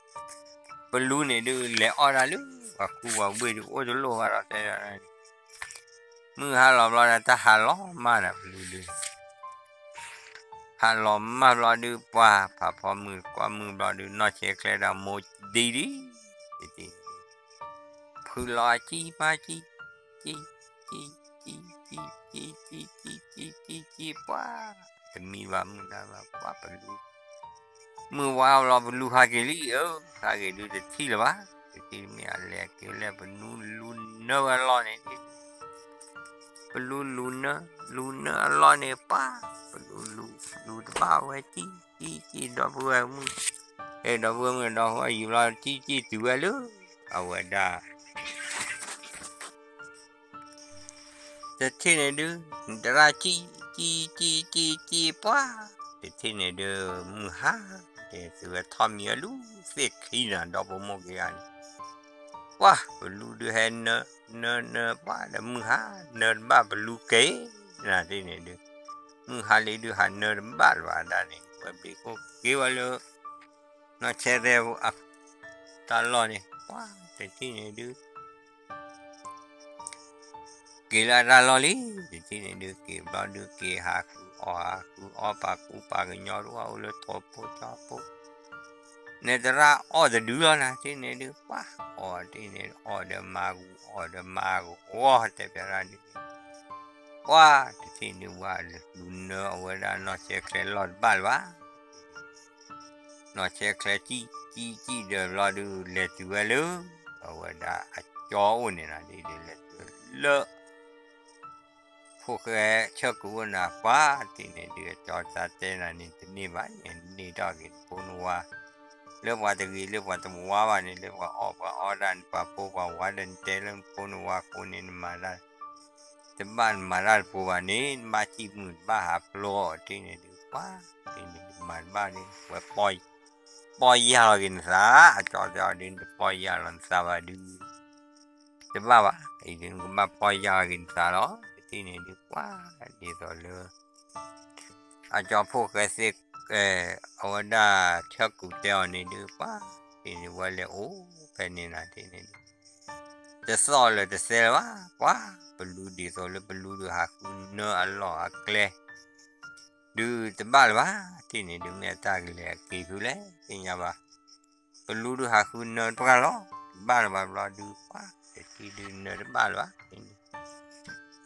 ပလူန့ၣ်ဒုး လဲၤအီၣ်တၢ်လၢ ပှၤခူပှၤဝ့ၢ်ဒုး အိၣ်တလိၣ်ဘၣ်ဒီး တဲဒၣ်န့ၣ် မုၢ်ဟါလီၤဘျီဒီး တၢ်ဟးလီၤမၢ်ဒီး ပလူဒုး ဟးလီၤမၢ်ဘျီဒုး ပှၤဖးဖီမုၢ် ကွၢ်မုၢ်ဘျီဒုး နီၢ်ဆဲရဲဒီးမိၢ်ဒ်ဒ် တထံၣ်န့ၣ် ဖုလီၤအကံၢ်မါကံၢ် ကံၢ် ကံၢ် ကံၢ် ကံၢ် ကံၢ် ကံၢ် ကံၢ် ကံၢ် ပှၤ တမံဘၣ်မုၢ်နၤဘၣ် ပှၤပလူ မုၢ်ဝါဘျီပလူဟးက့ၤလံဧၢ, ဟးက့ၤဒုးတထံၣ်လၢၤဘၣ်, တထံၣ်မ့ၢ်အလဲၤက့ၤလဲၣ် ပနူလူနၢအလီၢ်န့ၣ်, ပလူလူနၢ, လူနၢအလီၢ်န့ၣ် ပှၤ ပလူလူ လူတဘၣ်ဝဲ ကံၢ်ကံၢ်ကံၢ် ဒီပုၢ်ဝဲၢ်မုၣ်, အဲ ဒီပုၢ်ဝဲၢ်မုၣ်ဒီး ဟီၣ်ယံၤဘျီ ကံၢ်ကံၢ်တုၤဝဲလၢ အဝဲဒၣ် တထံၣ်န့ၣ်ဒုး နတရၣ်ကံၢ်ကံၢ်ကံၢ်ကံၢ်ပှၤ, တထံၣ်န့ၣ်ဒုး မုၢ်ဟါ တဲသုဝဲထီၣ်မံၤအလူၤသ့ၣ်ခံနၤ ဒီဖိမိၢ်က့ၤဂၤန့ၣ်, ပှၤ ပလူဒုးဟဲနၢ နၢနၢပှၤဒီးမုၢ်ဟါ နၢတဘၣ်ပလူက့ၤ, နတထံၣ်န့ၣ်ဒုး မုၢ်ဟါလံဒုးဟးနၢတဘၣ်လၢၤဘၣ်ဒၣ်န့ၣ် ဝဲဘျံးခိၣ်က့ၤဝဲလၢ နီၢ်ဆဲရဲ တၢ်လီၢ်န့ၣ် ပှၤ တထံၣ်န့ၣ်ဒုး က့ၤလၢအတၢ်လီၢ်လံ, တထံၣ်န့ၣ်ဒုး က့ၤဘျီဒုးက့ၤဟးဃုအီၣ်ဟးဃုအီၣ်ပာ်ကူပာ်ကညီတအိၣ်အိၣ်လၢထိၣ်ဖိကၠီဖိ, နတရၣ်အီၣ်တဒုလီၤနၤ တထံၣ်န့ၣ်ဒုး ပှၤ အီၣ်တထံၣ်န့ၣ် အီၣ်ဒီးမၤဂီၤအီၣ်ဒီးမၤဂီၤ တဲပျးတၢ်ဒုး ပှၤ တထံၣ်န့ၣ်ဝဲလူၤနၢအဝဲဒၣ်နီၢ်ဆဲရဲကျဲလီၢ်တဘၣ်လၢၤဘၣ် နီၢ်ဆဲရဲကံၢ်ကံၢ်ကံၢ်ဒီးဘျီဒုး လဲၤတုၤဝဲလၢ အဝဲဒၣ်အကၠီအိၣ်န့ၣ်နၤ ဒ်လဲၤတုၤလၢ ဖိၣ်ဃဲဆၢၣ်ကူၤအိၣ်နၤ ပှၤ တထံၣ်န့ၣ်ဒုး အကၠီသးတဲနၤန့ၣ် တန့ၢ်ဘၣ် န့ၢ်ထီၣ်က့ၤနဖိနဝါ လၢပှၤတဂ့ၤလၢပှၤတဝါဘၣ်န့ၣ် လၢပှၤအီၣ်ပှၤအီတၢ်န့ၣ် ပှၤဖိပှၤဝါဒီး နတဲလၢနဖိနဝါအဃိန့ၣ် နမၤတၢ် တဘၣ်နမၤတၢ်တပူၤဘၣ်န့ၣ် နဘၣ်စံၣ်မုၢ်တဘၣ်ဟးပျီ တထံၣ်န့ၣ်ဒုး ပှၤ တထံၣ်န့ၣ်ဒုး မၤတဘၣ်န့ၣ် ဝဲ ပီၢ်ယၢ်လီၤက့ၤနသး အကၠီတဲအီၤဒုး နတပီၢ်ယၢ်လီၤနသးဘၣ်ဒုး တဘၣ်ဘၣ် အံၤဒုး နကဘၣ်ပီၢ်ယၢ်လီၤက့ၤနသးလီၤ တထံၣ်န့ၣ်ဒုး ပှၤ ဒ်သိးလၢ အကၠီဖိၣ်ဃဲသ့ၣ် အဝဲဒၣ်ဆၢၣ်ကူၤတဲအီၤန့ၣ်ဒုး ပှၤ တထံၣ်န့ၣ် ဝဲလဲၤအိၣ်ဖဲန့ၣ်နၤ တထံၣ်န့ၣ်ဒုး တသီၣ်လၢၤတသဲလၢၤဘၣ် ပှၤ ပလူဒ်သိးလၢပလူဒုးဟးဃုနၢအလီၢ်အကျဲ ဒုးတဘၣ်လၢၤဘၣ် တထံၣ်န့ၣ်ဒုး မ့ၢ်အတၢ်ကလဲၤအက့ၤဖုလဲၣ် သ့ၣ်ညါဘၣ် ပလူဒုးဟးဃုနၢတပှၢ်လီၤ တဘၣ်လၢၤဘၣ်ဘျီဒုး ပှၤ တထံၣ်ဒုးနၢတဘၣ်လၢၤဘၣ်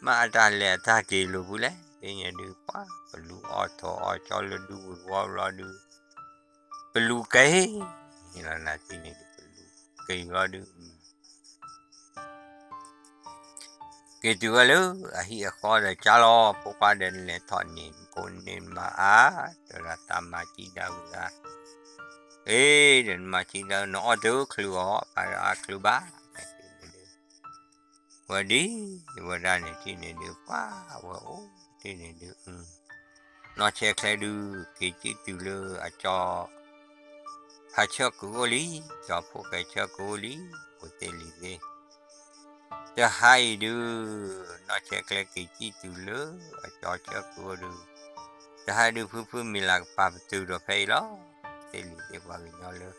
မ့ၢ်အတၢ်လဲၤအတၢ်က့ၤလိာ်ဖုလဲၣ် သ့ၣ်ညါဒုးပှၤ ပလူအီၣ်ထိးအီၣ်ကၠီလၢဒူပူၤတဝီဘျီဒုး ပလူက့ၤ လီၤနၤ တထံၣ်န့ၣ်ဒုး ပလူက့ၤဘျီဒုး ပ က့ၤတုၤဝဲလၢအဟံၣ်အဃီဒီး ကၢ်လီၤ ဖိခွါဒီး နလဲၤထီၣ်န့ၣ် ဖိန့ၣ်မၤအါ, တဲဒၣ် တၢ်မၤစံဒၣ်ဝံၤဂၤ, အ့ ဒီးနမၤစံဒၣ် နအီၣ်တချုးအီၤ ဖးဒီးအါချုးဘၣ်, ဝဲဒ်ဝဲဒၣ်န့ၣ် ထံၣ်န့ၣ်ဒုး ပှၤဝဲအိၣ်တ့ၢ်န့ၣ်ဒုး နီၢ်ဆဲးချဲဒုး က့ၤကံၣ်တုၤလၢအကၠီ ဖးဆၢကုာ်အိၣ်လံ, ကၠီဖိၣ်ဃဲဆၢကုာ်အိၣ်လံ, အိၣ်သ့ၣ်လံၤသ့ၣ်, တဟါအံၤဒုး နီၢ်ဆဲးချဲက့ၤကံၣ်တုၤလၢအကၠီဆၢကုာ်အိၣ်ဒုး, တဟါဒုး ဖုဖုမံၤလၤကပၤပတုာ်ဒီးဖဲအံၤလီၤ, သ့ၣ်လံၤသ့ၣ် ပှၤကညီလၢ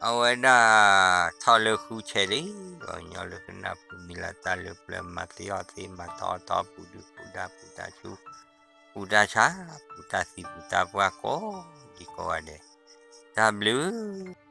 အဝဲဒၣ် ထီၣ်လၢဃုဆဲးလံ, ပှၤကညီလၢကနၢ်ဖုမံၤလၤတၢ်လၢပျၢၤ မၤသ့အီၣ်သ့ မၤထီၣ်အီၣ်ထီ ပူၤဒုၣ်ပူၤဒါ ပူၤတၢ်ဆူ ပူၤတၢ်ဆါ ပူၤတၢ်သံ ပူၤတၢ်ပှၢ် ကိးဒံကိးဂၤဒဲး, တၢ်ဘျုး